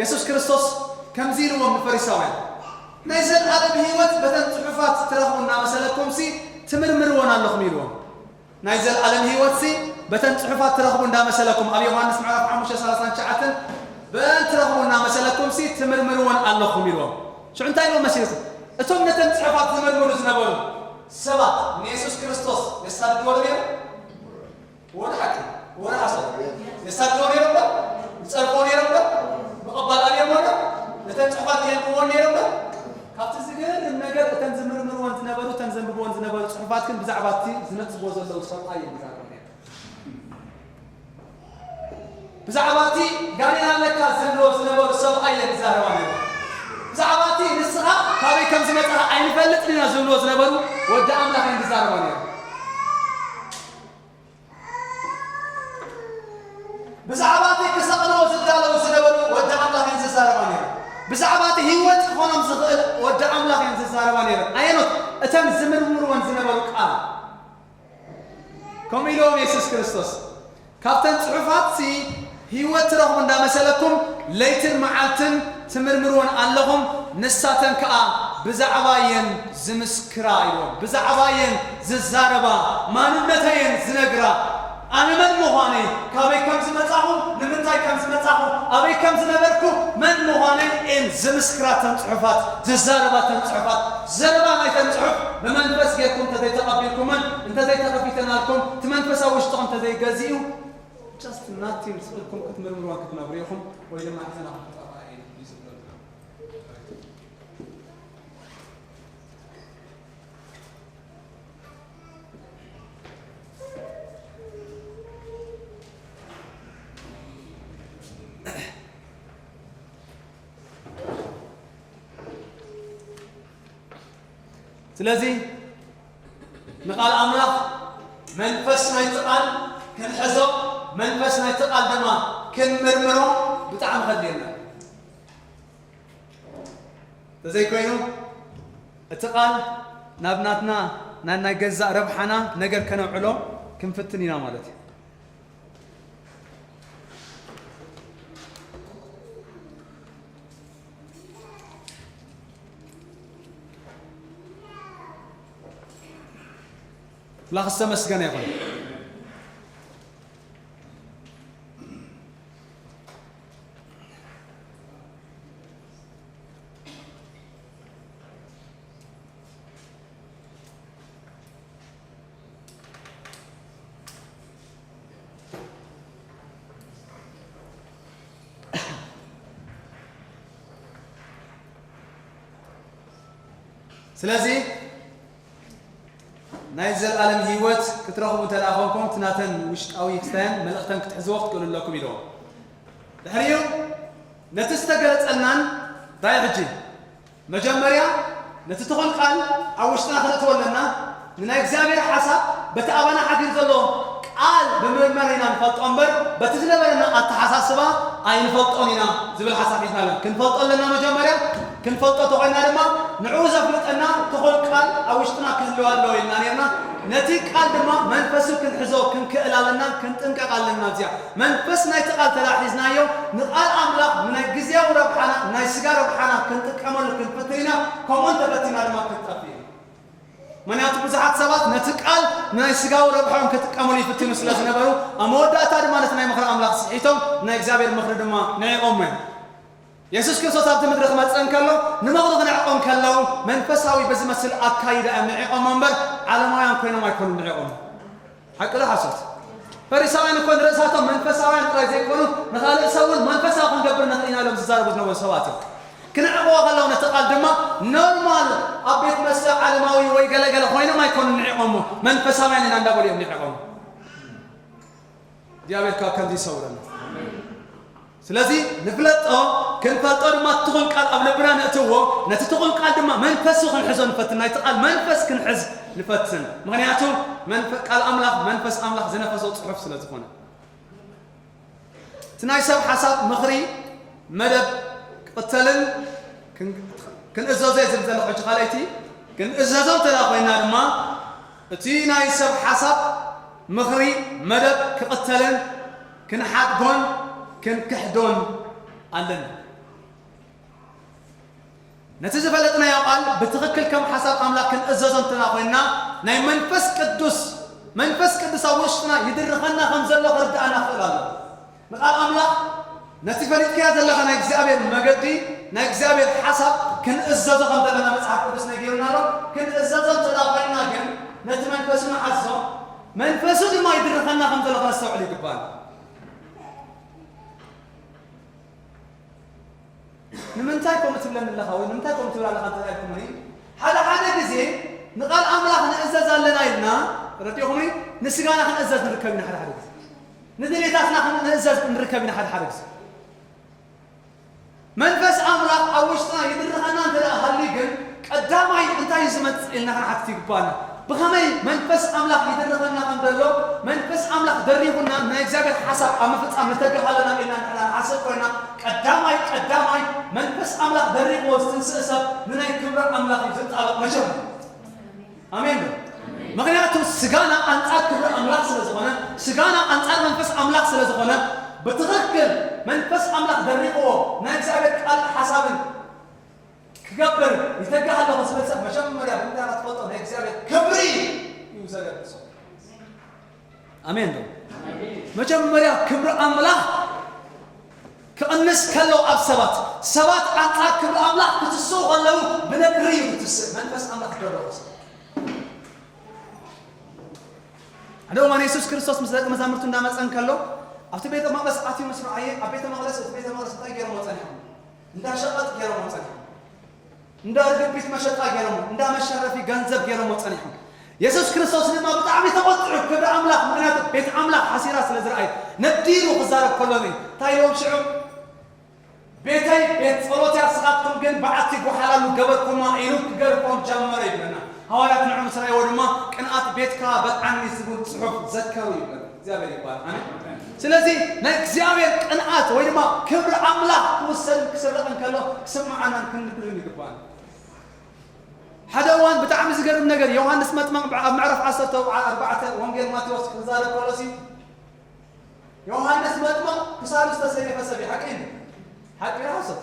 የሱስ ክርስቶስ ከምዚ ኢልዎም ንፈሪሳውያን፣ "ናይ ዘለኣለም ህይወት በተን ጽሑፋት ትረኽቡ እናመሰለኩምሲ ትምርምርወን ኣለኹም" ኢልዎም። "ናይ ዘለኣለም ህይወትሲ በተን ጽሑፋት ትረኽቡ እንዳመሰለኩም" ኣብ ዮሃንስ ምዕራፍ ሓሙሽተ ሰላሳን ትሽዓተን፣ "በን ትረኽቡ እናመሰለኩምሲ ትምርምርወን ኣለኹም" ኢልዎም። ሽዑ እንታይ ኢልዎም መሲልኩም? እቶም ነተን ጽሑፋት ዝምርምሩ ዝነበሩ ሰባት ንየሱስ ክርስቶስ የሳድድዎ ዶ ነይሮም? ወደ ሓቂ፣ ወደ ሓሶት። የሳድድዎ ነይሮም ዶ? ይጸርፍዎ ነይሮም ዶ? ምቕባል ኣብዮሞ ዶ? ነተን ጽሑፋት የንብብዎን ነይሮም ዶ? ካብቲ ዝገርም ነገር፣ እተን ዝምርምርዎን ዝነበሩ፣ እተን ዘንብብዎን ዝነበሩ ጽሑፋት ግን ብዛዕባ እቲ ዝነጽግዎ ዘለዉ ሰብኣይ እዮም ዝዛረቡ ነይሮም። ብዛዕባ እቲ ጋኔን ኣለካ ዝብልዎ ዝነበሩ ሰብኣይ እዮም ዝዛረባ ነይሮም። ብዛዕባ እቲ ንስኻ ካበይ ከም ዝመጻኻ ኣይንፈልጥን ኢና ዝብልዎ ዝነበሩ ወዲ ኣምላኽ እዮም ዝዛረባ ነይሮም። ብዛዕባ እቲ ክሰቕልዎ ዝዳለዉ ዝነበሩ ወዲ ኣምላኽ እዮም ዝዛረባ ነይሮም። ብዛዕባ እቲ ህይወት ክኾኖም ዝኽእል ወዲ ኣምላኽ እዮም ዝዛረባ ነይሮም። ኣየኖት? እተን ዝምርምርወን ዝነበሩ ቃል። ከምኡ ኢልዎም የሱስ ክርስቶስ፣ "ካብተን ጽሑፋትሲ ህይወት ትረኽቡ እንዳመሰለኩም ለይትን መዓልትን ትምርምርወን ኣለኹም፣ ንሳተን ከኣ ብዛዕባ እየን ዝምስክራ" ኢልዎም። ብዛዕባ እየን ዝዛረባ፣ ማንነተይ እየን ዝነግራ። ኣነ መን ምዃነይ፣ ካበይ ከም ዝመጻኹ፣ ንምንታይ ከም ዝመጻኹ፣ ኣበይ ከም ዝነበርኩ፣ መን ምዃነይ እየን ዝምስክራ እተን ጽሑፋት፣ ዝዛረባ እተን ጽሑፋት። ዘረባ ናይተን ጽሑፍ ብመንፈስ ጌርኩም እንተዘይተቐቢልኩመን፣ እንተዘይተኸፊተናልኩም፣ እቲ መንፈስ ኣብ ውሽጥኹም እንተዘይገዚኡ፣ just nothing ስቕ ኢልኩም ክትምርምርዋን ክትነብሩ ኢኹም፣ ወይ ድማ ሕዘናኹም ክጠፍኣ እየን እዩ ዝብለና። ስለዚ ንቃል ኣምላኽ መንፈስ ናይቲ ቃል ክንሕዞ፣ መንፈስ ናይቲ ቃል ድማ ክንምርምሮ ብጣዕሚ ከድልየና። እንተዘይኮይኑ እቲ ቃል ናብ ናትና ናይ ናይ ገዛእ ረብሓና ነገር ከነውዕሎ ክንፍትን ኢና ማለት እዩ። ኣምላኽ ዝተመስገነ ይኹን። ስለዚ ናይ ዘለኣለም ህይወት ክትረኽቡ እንተ ደኣ ኾንኩም፣ እቲ ናተን ውሽጣዊ ክስታያን መልእኽተን ክትሕዝዎ ክትክእሉ ኣለኩም ኢልዎም። ድሕሪኡ ነቲ ዝተገለጸልናን ራእይ ሕጂ መጀመርያ ነቲ ትኹል ቃል ኣብ ውሽጥና ክነእትዎ ኣለና። ንናይ እግዚኣብሔር ሓሳብ በቲ ኣባና ሓዲር ዘሎ ቃል ብምርመር ኢና ንፈልጦ እምበር፣ በቲ ዝነበረና ኣተሓሳስባ ኣይንፈልጦን ኢና ዝብል ሓሳብ ሒዝና ኣለና። ክንፈልጦ ኣለና፣ መጀመርያ ክንፈልጦ ተኾይና ድማ ንዕኡ ዘፍልጠና ትኹል ቃል ኣብ ውሽጥና ክህልው ኣለዎ ኢልና ነርና። ነቲ ቃል ድማ መንፈሱ ክንሕዞ ክንክእል ኣለና፣ ክንጥንቀቕ ኣለና። እዚኣ መንፈስ ናይቲ ቃል ተላሒዝናዮ ንቃል ኣምላኽ ንናይ ግዜያዊ ረብሓና፣ ናይ ስጋ ረብሓና ክንጥቀመሉ ክንፍትን ኢና። ከምኡ እንተፈቲና ድማ ክንጠፍእ ኢና። ምኽንያቱ ብዙሓት ሰባት ነቲ ቃል ናይ ስጋዊ ረብሖም ክጥቀሙሉ ይፍትኑ ስለ ዝነበሩ፣ ኣብ መወዳእታ ድማ ነቲ ናይ ምኽሪ ኣምላኽ ስሒቶም ናይ እግዚኣብሔር ምኽሪ ድማ ንዒቖሞ እዮም። የሱስ ክርስቶስ ኣብቲ ምድሪ ክመጽእ እንከሎ፣ ንምኽሪ ክንዕቆም ከለዉ መንፈሳዊ ብዝመስል ኣካይዳ እዮም ንዒቖሞ እምበር፣ ዓለማውያን ኮይኖም ኣይኮኑን ንዒቖሞ። ሓቂ ዶ ሓሶት? ፈሪሳውያን እኮ ንርእሳቶም መንፈሳውያን ጥራይ ዘይኮኑ፣ ንኻልእ ሰብ እውን መንፈሳዊ ክንገብር ንኽእል ኢና ኢሎም ዝዛረቡ ዝነበሩ ሰባት እዮም። ክንዕቕቦ ከለዉ ነቲ ቃል ድማ ኖርማል ኣብ ቤት መስተ ዓለማዊ ወይ ገለገለ ኮይኖም ኣይኮኑን ንዒቖሞ፣ መንፈሳውያን ኢና እንዳበሉ እዮም ንዒቖሞ። እግዚኣብሔር ካብ ከምዚ ይሰውረና። ስለዚ ንፍለጦ፣ ክንፈልጦ ድማ ትኹል ቃል ኣብ ልብና ነእትዎ፣ ነቲ ትኹል ቃል ድማ መንፈሱ ክንሕዞ ንፈትን፣ ናይቲ ቃል መንፈስ ክንሕዝ ንፈትን። ምኽንያቱ መንፈ-፣ ቃል ኣምላኽ መንፈስ ኣምላኽ ዝነፈሶ ጽሑፍ ስለ ዝኾነ። እቲ ናይ ሰብ ሓሳብ ምኽሪ መደብ ክቕተልን ክን-፣ ክንእዘዞ እየ ዝብል ዘለኹ። ሕጂ ካልኣይቲ ክንእዘዞ እንተ ደኣ ኮይና ድማ እቲ ናይ ሰብ ሓሳብ ምኽሪ መደብ ክቕተልን ክንሓድጎን ክንክሕዶን ኣለና። ነቲ ዝፈለጥናዮ ቃል ብትኽክል ከም ሓሳብ ኣምላኽ ክንእዘዞ እንተና ኮይንና፣ ናይ መንፈስ ቅዱስ፣ መንፈስ ቅዱስ ኣብ ውሽጥና ይድርኸና ከም ዘሎ ክርድኣና ክእል ኣሎ። ንቃል ኣምላኽ ነቲ ፈሊጥካዮ ዘለኻ ናይ እግዚኣብሔር መገዲ፣ ናይ እግዚኣብሔር ሓሳብ ክንእዘዞ ከም ዘለና መጽሓፍ ቅዱስ ነጊሩና ኣሎ። ክንእዘዞ እንተዳ ኮይንና ግን ነቲ መንፈሱ ንሓዞ፣ መንፈሱ ድማ ይድርኸና ከም ዘሎ ከነስተውዕል ይግባል። ንምንታይ ከምኡ ትብለኒ ኣለኻ ወይ ንምንታይ ከምኡ ትብል ኣለኻ እንተ ኢልኩምኒ፣ ሓደ ሓደ ግዜ ንቃል ኣምላኽ ንእዘዝ ኣለና ኢልና፣ ረዲኹምኒ፣ ንስጋና ክንእዘዝ ንርከብ ኢና። ሓደ ሓደ ግዜ ንድሌታትና ክንእዘዝ ንርከብ ኢና። ሓደ ሓደ ግዜ መንፈስ ኣምላኽ ኣብ ውሽጥና ይድርኸና እንተ ደኣ ሃልዩ ግን፣ ቀዳማይ እንታይ እዩ ዝመጽእ ኢልና ክንሓትት ይግባና። ብኸመይ መንፈስ ኣምላኽ ይድርኸና ከም ዘሎ፣ መንፈስ ኣምላኽ ደሪኹና ናይ እግዚኣብሔር ሓሳብ ኣብ ምፍጻም ንተግህ ኣለና ኢልና ንሕና ንሓስብ ኮይና፣ ቀዳማይ፣ ቀዳማይ መንፈስ ኣምላኽ ደሪኽዎ ዝትንስእ ሰብ ንናይ ክብሪ ኣምላኽ እዩ ዝጣበቕ መጀመርያ። ኣሜን ዶ? ምኽንያቱ ስጋና ኣንጻር ክብሪ ኣምላኽ ስለ ዝኾነ፣ ስጋና ኣንጻር መንፈስ ኣምላኽ ስለ ዝኾነ፣ ብትኽክል መንፈስ ኣምላኽ ደሪኽዎ ናይ እግዚኣብሔር ቃል ሓሳብን ክገብር ይተግህ ኣለኹ ዝብል ሰብ መጀመርያ ብምንታይ ክትፈልጦ? ናይ እግዚኣብሔር ክብሪ እዩ ዘገድሶ። ኣሜን ዶ? መጀመርያ ክብሪ ኣምላኽ ክቕንስ ከሎ ኣብ ሰባት፣ ሰባት ኣንጻር ክብሪ ኣምላኽ ክትስኡ ከለዉ ብነግሪ እዩ ክትስእ። መንፈስ ኣምላኽ ደረኹ ሰብ ሓደ እዋን የሱስ ክርስቶስ ምስ ደቂ መዛሙርቱ እንዳመጸ እንከሎ፣ ኣብቲ ቤተ መቕደስ ኣትዩ ምስ ረኣየ፣ ኣብ ቤተ መቕደስ፣ እቲ ቤተ መቕደስ እንታይ ገይሮሞ ጸኒሖም? እንዳ ሸቐጥ ገይሮሞ ጸኒሖም። እንዳ ርግቢት መሸጣ ገይሮሞ፣ እንዳ መሸረፊ ገንዘብ ገይሮሞ ጸኒሖም። የሱስ ክርስቶስ ድማ ብጣዕሚ ተቖጢዑ፣ ክብሪ ኣምላኽ፣ ምኽንያቱ ቤት ኣምላኽ ሓሲራ ስለ ዝረኣየ፣ ነዲሩ ክዛረብ ከሎ፣ እንታይ ኢሎም ሽዑ? ቤተይ ቤት ጸሎት እያ፣ ንስኻትኩም ግን በዓቲ ጓሓላሉ ገበርኩማ ኢሉ ክገርፎም ጀመረ ይብለና። ሃዋርያት ንዑ ምስ ረኣይዎ ድማ ቅንኣት ቤትካ በልዓኒ ዝብል ጽሑፍ ዘከሩ ይብለና። እግዚኣብሔር ይባረክ። ኣሜን። ስለዚ ናይ እግዚኣብሔር ቅንኣት ወይ ድማ ክብሪ ኣምላኽ ክውሰድን ክስረቕን ከሎ ክስምዓናን ክንድርን ይግባና። ሓደ እዋን ብጣዕሚ ዝገርም ነገር ዮሃንስ መጥመቕ ኣብ ምዕራፍ ዓሰርተ ኣርባዕተ ወንጌል ማቴዎስ ክዛረብ ከሎ ሲ ዮሃንስ መጥምቕ ክሳዱ ዝተሰየፈ ሰብ እዩ። ሓቂ እዩ። ሓቂ እዩ። ሓሶት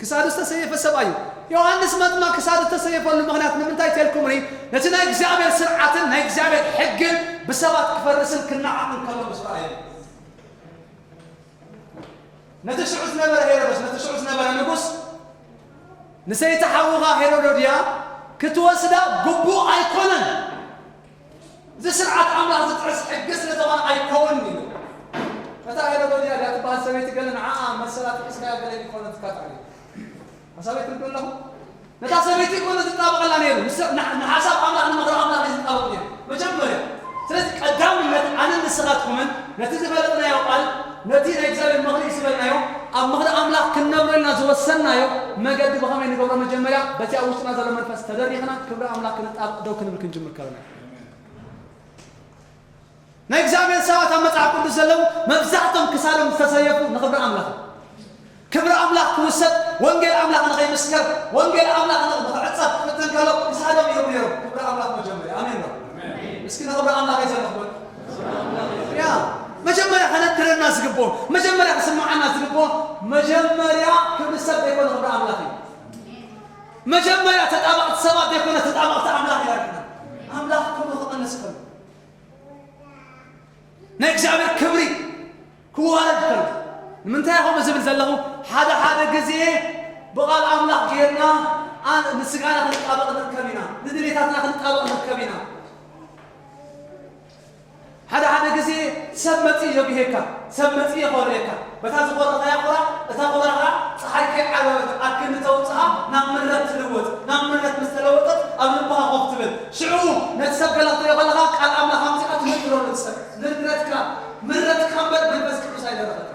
ክሳዱ ዝተሰየፈ ሰብኣይ እዩ። ዮሃንስ መጥምቕ ክሳዱ ዝተሰየፈሉ ምኽንያት ንምንታይ ተልኩምኒ? ነቲ ናይ እግዚኣብሔር ስርዓትን ናይ እግዚኣብሔር ሕግን ብሰባት ክፈርስን ክነዓቕን ከሎ ምስ ረኣየ። ነቲ ሽዑ ዝነበረ ሄሮዶስ፣ ነቲ ሽዑ ዝነበረ ንጉስ፣ ንሰይቲ ሓውኻ ሄሮዶድያ ክትወስዳ ግቡእ ኣይኮነን። እዚ ስርዓት ኣምላኽ ዝጥሕስ ሕጊ ስለ ዝኾነ ኣይከውንን ኢሉ። እታ ሄሮዶድያ እያ ትበሃል ሰበይቲ ገለ ንዓኣ መሰላ ጥሒስካያ ገለ ይኮነ ትካታዕ እዩ። ሓሳበይ ትርዱ ኣለኹ። ነታ ሰበይቲ ይኮነ ዝጣበቐላ ነይሩ። ንሰ-፣ ንሓ-፣ ንሓሳብ ኣምላኽ ንምኽሪ ኣምላኽ እዩ ዝጣበቕ ነይሩ። መጀመርያ። ስለዚ ቀዳምነት ኣነን ንስኻትኩምን ነቲ ዝፈለጥናዮ ቃል፣ ነቲ ናይ እግዚኣብሔር ምኽሪ እዩ ዝበልናዮ፣ ኣብ ምኽሪ ኣምላኽ ክንነብረልና ዝወሰንናዮ መገዲ ብኸመይ ንገብሮ? መጀመርያ በቲ ኣብ ውሽጥና ዘሎ መንፈስ ተደሪኽና ክብሪ ኣምላኽ ክንጣበቕ ደው ክንብል ክንጅምር ከለና። ናይ እግዚኣብሔር ሰባት ኣብ መጽሓፍ ቅዱስ ዘለዉ መብዛሕቶም ክሳዶም ዝተሰየፉ ንኽብሪ ኣምላኽ እዩ። ክብሪ ኣምላኽ ክውሰድ፣ ወንጌል ኣምላኽ ንኸይምስከር፣ ወንጌል ኣምላኽ ንኽ- ንኽዕጸፍ ክፍትን ከሎ ክሳዶም እዮም ነይሮም። ክብሪ ኣምላኽ መጀመርያ። ኣሜን ነው። እስኪ ንኽብሪ ኣምላኽ እዩ ዘለኹም። ያ መጀመርያ ከነድረና ዝግብኦ፣ መጀመርያ ክስምዓና ዝግብኦ፣ መጀመርያ ክብሪ ሰብ ዘይኮነ ክብሪ ኣምላኽ እዩ። መጀመርያ ተጣበቕቲ ሰባት ዘይኮነ ተጣበቕቲ ኣምላኽ ይረክና። ኣምላኽ ክብሩ ክቐንስ ከሎ ናይ እግዚኣብሔር ክብሪ ክዋረድ ከሎ። ንምንታይ ከምኡ ዝብል ዘለኹ? ሓደ ሓደ ግዜ ብቓል ኣምላኽ ጌርና ኣ- ንስጋና ክንጣበቕ ንርከብ ኢና፣ ንድሌታትና ክንጣበቕ ንርከብ ኢና። ሓደ ሓደ ግዜ ሰብ መጺኡ የጉሄካ፣ ሰብ መጺኡ የኾርየካ። በታ ዝኾረኻያ ኹራ፣ እታ ኹራ ኸዓ ጸሓይ ከይዓረበት ኣብ ክንዲ ተውጽኣ ናብ ምረት ትልወጥ። ናብ ምረት ምስ ተለወጠት ኣብ ልብኻ ኮፍ ትብል። ሽዑ ነቲ ሰብ ገለ ክትሪኦ ከለኻ ቃል ኣምላኽ ኣምጺእካ ትነግሮ ነቲ ሰብ። ንብረትካ፣ ምረትካ እምበር መንፈስ ቅዱስ ኣይደረኸካ።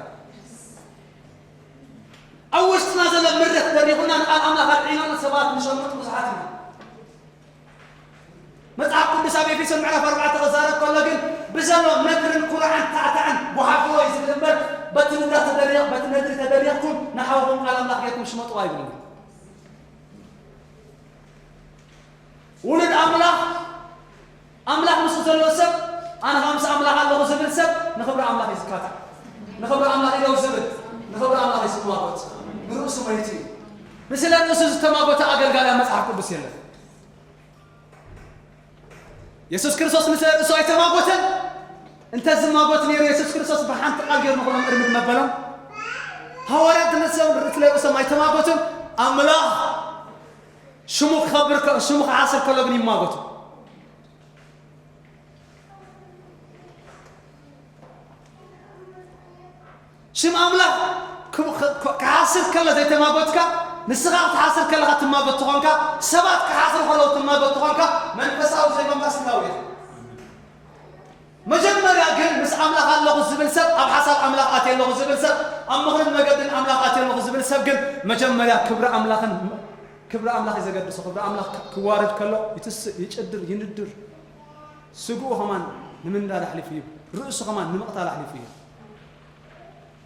ኣብ ውሽጥና ዘሎ ምረት ደሪኹና ንቃል ኣምላኽ ኣልዒልና ሰባት ንሸምጥ ብዙሓት ኢና። መጽሓፍ ቅዱስ ኣብ ኤፌሶን ምዕራፍ ኣርባዕተ ክዛረብ ከሎ ግን ብዘሎ ነድርን ኩርዓን ታዕታዕን ጓሓፍዎ እዩ ዝብል እምበር በቲ ንድሪ ተደሪኽ-፣ በቲ ነድሪ ተደሪኽኩም ንሓውኹም ቃል ኣምላኽ ጌርኩም ሽመጥዎ ኣይብልን። ውሉድ ኣምላኽ፣ ኣምላኽ ምስኡ ዘሎ ሰብ፣ ኣነ ኸኣ ምስ ኣምላኽ ኣለኹ ዝብል ሰብ ንኽብሪ ኣምላኽ እዩ ዝካታዕ። ንኽብሪ ኣምላኽ እዩ ደው ዝብል፣ ንኽብሪ ኣምላኽ እዩ ዝማጎት። ንርእሱ መይቱ እዩ። ንስለ ርእሱ ዝተማጎተ ኣገልጋሊ ኣብ መጽሓፍ ቅዱስ የለን። የሱስ ክርስቶስ ንስለ ርእሱ ኣይተማጎተን። እንተ ዝማጎት ነይሩ የሱስ ክርስቶስ ብሓንቲ ቃል ገይሩ ንኹሎም እርምት መበሎም። ሃዋርያት ንርእሶም፣ ስለ ርእሶም ኣይተማጎቱን። ኣምላኽ ሽሙ ክኸብር ከ-፣ ሽሙ ክሓስር ከሎ ግን ይማጎቱ። ሽም ኣምላኽ ክብ-፣ ክ-፣ ክ-፣ ክሓስር ከሎ ዘይተማጎትካ፣ ንስኻ ክትሓስር ከለኻ ትማጎት ትኾንካ፣ ሰባት ክሓስሩ ከለዉ ትማጎት ትኾንካ፣ መንፈሳዊ ዘይምንባስ ስጋዊ እዩ። መጀመርያ ግን ምስ ኣምላኽ ኣለኹ ዝብል ሰብ፣ ኣብ ሓሳብ ኣምላኽ ኣትየ ኣለኹ ዝብል ሰብ፣ ኣብ ምኽርን መገድን ኣምላኽ ኣትየ ኣለኹ ዝብል ሰብ ግን መጀመርያ ክብሪ ኣምላኽን፣ ክብሪ ኣምላኽ እዩ ዘገድሶ። ክብሪ ኣምላኽ ክዋረድ ከሎ ይትስእ፣ ይጭድር፣ ይንድር። ስግኡ ኸማን ንምንዳድ ኣሕሊፉ ይህብ፣ ርእሱ ኸማን ንምቕታል ኣሕሊፉ ይህብ።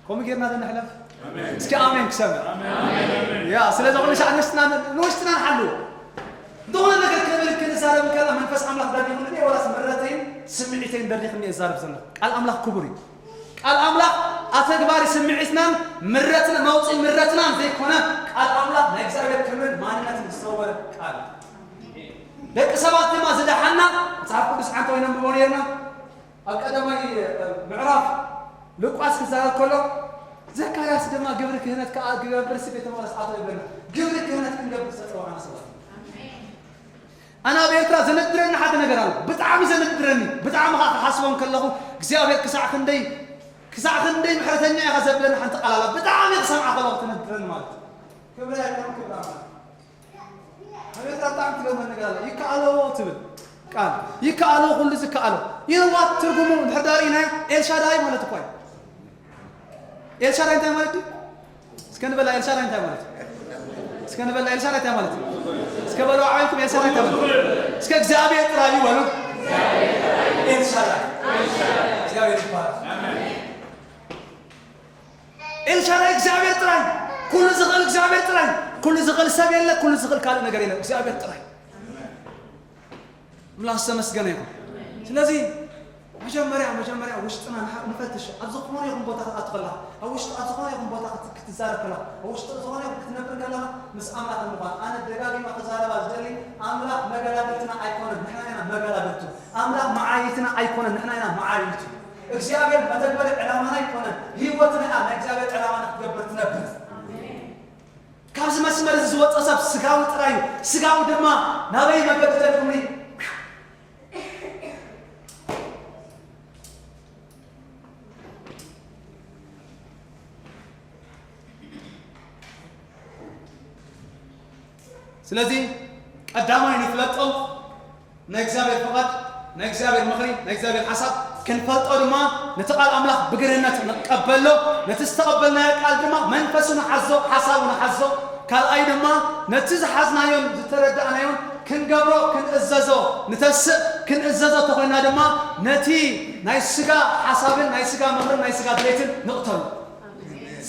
ከምኡ ጌርና ዶ ንሕለፍ? ኣሜን። እስኪ ኣሜን ክሰምዕ። ኣሜን። ያ፣ ስለዚ ኩሉ ሻዕ ንውሽጥና፣ ንውሽጥና ንሓልዎ። ዝኾነ ነገር ክብል ክንዛረብ ከላ መንፈስ ኣምላኽ ደሪኹኒ ድየ ወላስ ምረተይን ስምዒተይን ደሪኹኒ እየ ዝዛረብ ዘለኹ? ቃል ኣምላኽ ክቡር እዩ። ቃል ኣምላኽ ኣተግባሪ ስምዒትናን ምረትና፣ መውፅኢ ምረትናን ዘይኮነ ቃል ኣምላኽ ናይ እግዚኣብሔር ክብርን ማንነትን ዝሰወረ ቃል እዩ። ደቂ ሰባት ድማ ዝደሓና መጽሓፍ ቅዱስ ሓንቲ ወይ ነንብቦ ነርና። ኣብ ቀዳማይ ምዕራፍ ሉቃስ ክዛረብ ከሎ ዘካርያስ ድማ ግብሪ ክህነት ከኣ ክገብር ሲ ቤተ መቕደስ ኣቶ ይብለና። ግብሪ ክህነት ክንገብር ዝተጸዋዕና ሰባት ኢና። ኣነ ኣብ ኤርትራ ዘነድረኒ ሓደ ነገር ኣሎ። ብጣዕሚ ዘነድረኒ፣ ብጣዕሚ ከኣ ክሓስቦ እንከለኹ እግዚኣብሔር ክሳዕ ክንደይ፣ ክሳዕ ክንደይ ምሕረተኛ ኢኻ ዘብለኒ ሓንቲ ቃል ኣላ። ብጣዕሚ ክሰምዓ ከለኹ ትነድረኒ ማለት እዩ። ክብሪ ኣይኮነን፣ ክብሪ ኣምላኽ። ኣብ ኤርትራ ብጣዕሚ ትገርመኒ ነገር ኣላ። ይከኣሎ ትብል ቃል። ይከኣሎ፣ ኩሉ ዝከኣሎ። ይህዋት ትርጉሙ እንድሕር ዳርኢናዮ ኤልሻዳይ ማለት እኳ እዩ። ኤልሻዳይ እንታይ ማለት እዩ? እስከ ንበላ ኤልሻዳይ እንታይ ማለት እዩ? እስከ ንበላ ኤልሻዳይ እንታይ ማለት እዩ? እስከ በሉ ዓበይኩም ኤልሻዳይ እንታይ ማለት እዩ? እስከ እግዚኣብሔር ጥራይ እዩ በሉ። ኤልሻዳይ። እግዚኣብሔር ይባረክ። ኤልሻዳይ እግዚኣብሔር ጥራይ። ኩሉ ዝኽእል እግዚኣብሔር ጥራይ። ኩሉ ዝኽእል ሰብ የለ፣ ኩሉ ዝኽእል ካልእ ነገር የለ። እግዚኣብሔር ጥራይ። ኣምላኽ ዝተመስገነ ይኹን። ስለዚ መጀመርያ፣ መጀመርያ ውሽጥና ንሓ-፣ ንፈትሽ። ኣብ ዝኾነ ይኹን ቦታ ክትኣቱ ከለኻ፣ ኣብ ውሽጢ፣ ኣብ ዝኾነ ይኹን ቦታ ክት-፣ ክትዛረብ ከለኻ፣ ኣብ ውሽጢ ዝኾነ ይኹን ክትነብር ከለኻ፣ ምስ ኣምላኽ ንምዃን። ኣነ ደጋጊመ ክዛረባ ዝደሊ፣ ኣምላኽ መገላግልትና ኣይኮነን፣ ንሕና ኢና መገላግልቱ። ኣምላኽ መዓይይትና ኣይኮነን፣ ንሕና ኢና መዓይይቱ። እግዚኣብሔር መተግበሪ ዕላማና ኣይኮነን፣ ህይወትና እያ ናይ እግዚኣብሔር ዕላማ ንክትገብር ትነብር። ካብዚ መስመር እዚ ዝወፀ ሰብ ስጋዊ ጥራይ እዩ። ስጋዊ ድማ ናበይ መገዲ ዘድልኒ? ስለዚ ቀዳማይ ንፍለጦ ናይ እግዚኣብሔር ፍቓድ፣ ናይ እግዚኣብሔር ምኽሪ፣ ናይ እግዚኣብሔር ሓሳብ ክንፈልጦ ድማ ነቲ ቃል ኣምላኽ ብግርህነት ንቀበሎ። ነቲ ዝተቐበልናዮ ቃል ድማ መንፈሱ ንሓዞ፣ ሓሳቡ ንሓዞ። ካልኣይ ድማ ነቲ ዝሓዝናዮን ዝተረዳእናዮን ክንገብሮ፣ ክንእዘዞ ንተስእ። ክንእዘዞ ተኾይና ድማ ነቲ ናይ ስጋ ሓሳብን ናይ ስጋ ምኽርን ናይ ስጋ ድሌትን ንቕተሉ።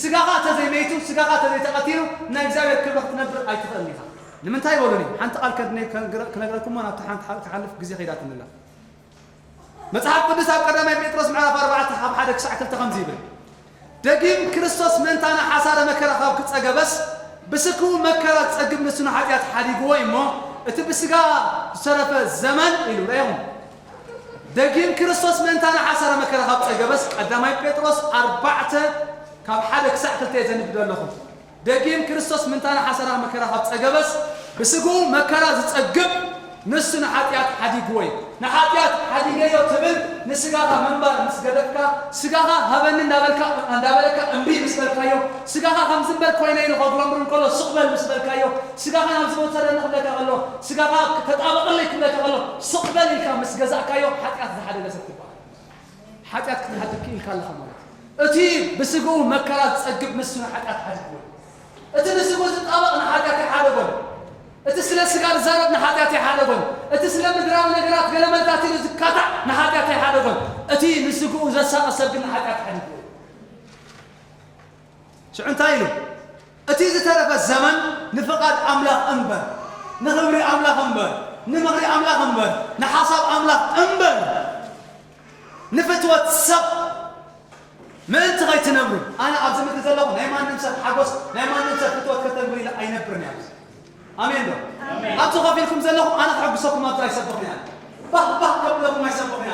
ስጋኻ ተዘይመይቱ፣ ስጋኻ ተዘይተቐቲሉ ናይ እግዚኣብሔር ክብሪ ክትነብር ኣይትኽእልን ኢኻ። ንምንታይ በሉኒ? ሓንቲ ቃል ከድነ-፣ ከንግረ-፣ ክነግረኩሞ ናብቲ ሓንቲ ሓ-፣ ክሓልፍ ግዜ ከይዳትንላ። መጽሓፍ ቅዱስ ኣብ ቀዳማይ ጴጥሮስ ምዕራፍ ኣርባዕተ ካብ ሓደ ክሳዕ ክልተ ከምዚ ይብል፣ ደጊም ክርስቶስ ምእንታና ሓሳረ መከራ ካብ ክጸገበስ ብስግኡ መከራ ዝጸግብ ንሱ ንሓጢኣት ሓዲግዎ እዩ እሞ እቲ ብስጋ ዝተረፈ ዘመን ኢሉ ረኢኹም። ደጊም ክርስቶስ ምእንታና ሓሳረ መከራ ካብ ጸገበስ ቀዳማይ ጴጥሮስ ኣርባዕተ ካብ ሓደ ክሳዕ ክልተ እየ ዘንብብ ዘለኹ። ደጊም ክርስቶስ ምእንታና ሓሳረ መከራ ካብ ጸገበስ ብስግኡ መከራ ዝጸግብ ንሱ ንሓጢኣት ሓዲግዎ እዩ። ንሓጢኣት ሓዲገዮ ትብል ንስጋኻ ምንባር ምስ ገደፍካ፣ ስጋኻ ሃበኒ እንዳበልካ፣ እንዳበለካ እምቢ ምስ በልካዮ፣ ስጋኻ ከምዚ እምበር ኮይነ ኢሉ ከጉረምርም ከሎ ስቕ በል ምስ በልካዮ፣ ስጋኻ ናብዚ ውሰደኒ ክብለካ ከሎ፣ ስጋኻ ተጣበቐለይ ክብለካ ከሎ ስቕ በል ኢልካ ምስ ገዛእካዮ ሓጢኣት ዝሓደገ ሰብ ትበሃል። ሓጢኣት ክትሓድግ ክኢልካ ኣለኻ ማለት እዩ። እቲ ብስግኡ መከራ ዝጸግብ ንሱ ንሓጢኣት ሓዲግዎ እዩ። እቲ ንስግኡ ዝጣበቕ ንሓጢኣት ኣይሓደጎን። እቲ ስለ ስጋ ዝዛረብ ንሓጢኣት ኣይሓደጎን። እቲ ስለ ምድራዊ ነገራት ገለ መልታት ኢሉ ዝካታዕ ንሓጢኣት ኣይሓደጎን። እቲ ንስግኡ ዘሳቐ ሰብ ግን ንሓጢኣት ሓዲግዎ እዩ። ሽዑ እንታይ ኢሉ? እቲ ዝተረፈ ዘመን ንፍቓድ ኣምላኽ እምበር፣ ንኽብሪ ኣምላኽ እምበር፣ ንምኽሪ ኣምላኽ እምበር፣ ንሓሳብ ኣምላኽ እምበር፣ ንፍትወት ሰብ ምእንቲ ኸይትነብሩ። ኣነ ኣብዚ ምድሪ ዘለኹ ናይ ማንም ሰብ ሓጎስ፣ ናይ ማንም ሰብ ፍትወት ከተንብሩ ኢለ ኣይነብርን እየ ኣብዚ። ኣሜን ዶ? ኣሜን። ኣብዚ ኮፍ ኢልኩም ዘለኹም ኣነ ከሐጉሰኩም ኣብዚ ኣይሰብኽን እየ። ባህ ባህ ከብለኩም ኣይሰብኽን እየ።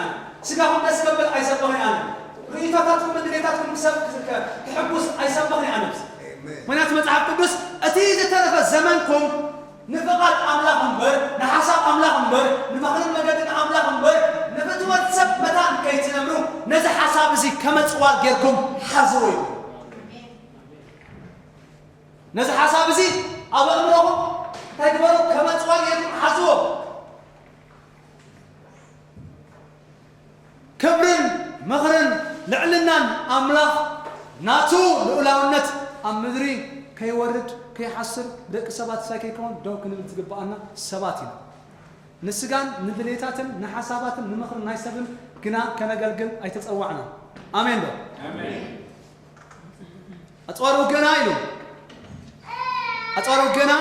ስጋኹም ደስ ከብል ኣይሰብኽን እየ። ርእይቶታትኩም፣ ድሌታትኩም ክሰብ-፣ ከ-፣ ከሕጉስ ኣይሰብኽን እየ ኣብዚ። ኣሜን። ምኽንያቱ መጽሓፍ ቅዱስ እቲ ዝተረፈ ዘመንኩም ንፍቓድ ኣምላኽ እምበር፣ ንሓሳብ ኣምላኽ እምበር፣ ንመኽርን መገድን ኣምላኽ እምበር፣ ንፍትወት ሰብ መታን ከይትነብሩ ነዚ ሓሳብ እዚ ከመጽዋር ጌርኩም ሓዝዎ እዩ። ነዚ ሓሳብ እዚ ኣብ ኣእምሮኹም እንታይ ግበሩ? ከመጽዋር ጌርኩም ሓዝዎ። ክብርን ምኽርን ልዕልናን ኣምላኽ ናቱ ልኡላውነት ኣብ ምድሪ ከይወርድ ከይሓስር ብደቂ ሰባት ሳይ ከይከውን ደው ክንብል ዝግብኣና ሰባት ኢና። ንስጋን ንድሌታትን ንሓሳባትን ንምኽርን ናይ ሰብን ግና ከነገልግል ኣይተጸዋዕናን። ኣሜን ዶ? ኣሜን። ኣጽዋር ውግእና ኢሉ። ኣጽዋር ውግእና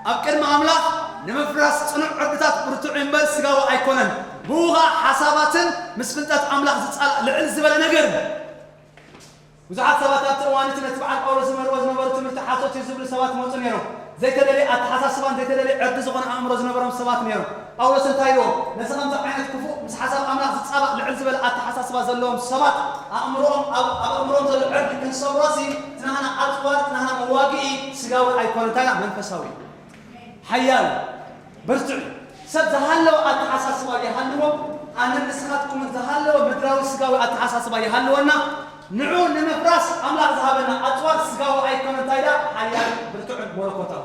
ኣብ ቅድሚ ኣምላኽ ንምፍራስ ጽኑዕ ዕርድታት ብርቱዕ እምበር ስጋዊ ኣይኮነን። ብኡ ኸኣ ሓሳባትን ምስ ፍልጠት ኣምላኽ ዝጻላእ ልዕል ዝበለ ነገር። ብዙሓት ሰባት ኣብቲ እዋን እቲ ነቲ በዓል ጳውሎስ ዝምህርዎ ዝነበሩ ትምህርቲ ሓሶት እዩ ዝብሉ ሰባት ይመጹ ነይሮም። ዘይተደልየ ኣተሓሳስባን ዘይተደልየ ዕርዲ ዝኾነ ኣእምሮ ዝነበሮም ሰባት ነይሮም። ጳውሎስ እንታይ ኢልዎ? ነዚ ከምዚ ዓይነት ክፉእ ምስ ሓሳብ ኣምላኽ ዝጻባእ ልዕል ዝበለ ኣተሓሳስባ ዘለዎም ሰባት ኣእምሮኦም፣ ኣብ፣ ኣብ ኣእምሮኦም ዘሎ ዕርዲ ክንሰብሮሲ፣ እቲ ናህና ኣጽዋር፣ እቲ ናህና መዋግኢ ስጋዊ ኣይኮነ፣ እንታይ ኢና? መንፈሳዊ እዩ። ሓያል እዩ። ብርቱዕ እዩ። ሰብ ዝሃለወ ኣተሓሳስባ ይሃልዎ፣ ኣነን ንስኻትኩምን ዝሃለወ ምድራዊ ስጋዊ ኣተሓሳስባ ይሃልወና፣ ንዑ ንምፍራስ ኣምላኽ ዝሃበና ኣጽዋር ስጋዊ ኣይኮነ፣ እንታይ ደኣ? ሓያል ብርቱዕን መለኮታዊ።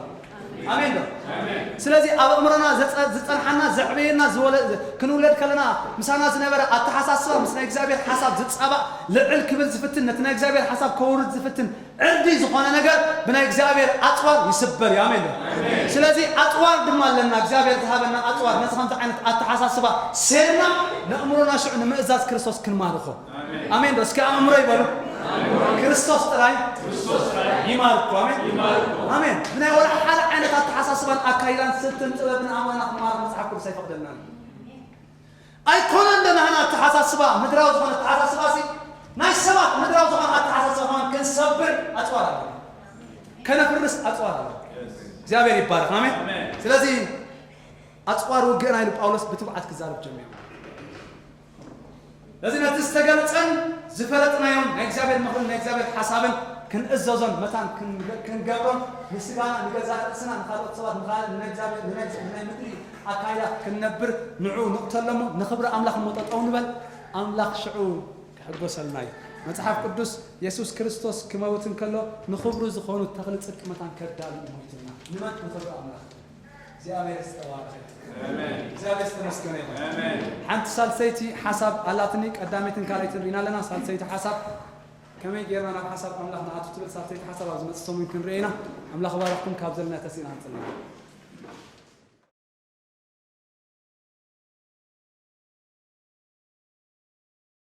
ኣሜን ዶ? ኣሜን። ስለዚ ኣብ ኣእምሮና ዘጸ-፣ ዝጸንሓና፣ ዘዕበየና፣ ዝወለ-፣ ክንውለድ ከለና ምሳና ዝነበረ ኣተሓሳስባ ምስ ናይ እግዚኣብሔር ሓሳብ ዝጻባእ ልዕል ክብል ዝፍትን፣ ነቲ ናይ እግዚኣብሔር ሓሳብ ከውርድ ዝፍትን ዕርዲ ዝኾነ ነገር ብናይ እግዚኣብሔር ኣጽዋር ይስበር እዩ። ኣሜን ዶ? ኣሜን። ስለዚ ኣጽዋር ድማ ኣለና፣ እግዚኣብሔር ዝሃበና ኣጽዋር፣ ነዚ ከምዚ ዓይነት ኣተሓሳስባ ሴርና ንእምሮና ሽዑ ንምእዛዝ ክርስቶስ ክንማርኾ። ኣሜን። ኣሜን ዶ? እስኪ ኣእምሮ ይበሉ። ኣሜን። ክርስቶስ ጥራይ ይማርኮ። ኣሜን። ኣሜን። ብናይ ወላ ሓደ ዓይነት ኣተሓሳስባን ኣካይዳን ስልትን ጥበብን ኣእምሮና ክንማርኽ መጽሓፍ ቅዱስ ኣይፈቕደልናን። ኣይኮነን ዶ ናህና ኣተሓሳስባ፣ ምድራዊ ዝኾነ ኣተሓሳስባ ሲ፣ ናይ ሰባት ምድራዊ ዝኾነ ኣተሓሳስባ ከማን ክንሰብር ኣጽዋር ኣሎ። ከነፍርስ ኣጽዋር ኣሎ። እግዚኣብሔር ይባረኽ። ኣሜን። ኣሜን። ስለዚ ኣጽዋር ውግእና ኢሉ ጳውሎስ ብትብዓት ክዛረብ ጀሚሩ። ነዚ ነቲ ዝተገልጸን ዝፈለጥናዮን ናይ እግዚኣብሔር ምኽርን ናይ እግዚኣብሔር ሓሳብን ክንእዘዞን መታን ክን-፣ ክንገብሮን ንስጋና፣ ንገዛእ ርእስና፣ ንኻልኦት ሰባት፣ ንኻ-፣ ንናይ እግዚኣብሔር፣ ንናይ፣ ንናይ ምድሪ ኣካይዳ ክንነብር ንዑ ንቕተሎ እሞ ንኽብሪ ኣምላኽ እሞ ጠጠው ንበል። ኣምላኽ ሽዑ ክሕጎሰልና እዩ። መጽሓፍ ቅዱስ የሱስ ክርስቶስ ክመውት እንከሎ ንኽብሩ ዝኾኑ ተኽሊ ጽድቂ መታን ከዳሉ እዩ ሞይቱልና። ንመን? ንኽብሪ ኣምላኽ። እግዚኣብሔር ዝተባረኸ ይኹን። ኣሜን። እግዚኣብሔር ዝተመስገነ ይኹን። ኣሜን። ሓንቲ ሳልሰይቲ ሓሳብ ኣላትኒ፣ ቀዳመይትን ካልኣይትን ርኢና ኣለና። ሳልሰይቲ ሓሳብ ከመይ ጌርና ናብ ሓሳብ ኣምላኽ ንኣቱ ትብል ሳልሰይቲ ሓሳብ ኣብ ዝመጽእ ሰሙን ክንርኢ ኢና። ኣምላኽ ይባርኽኩም። ካብ ዘለና ተሲእና ንጽሊ።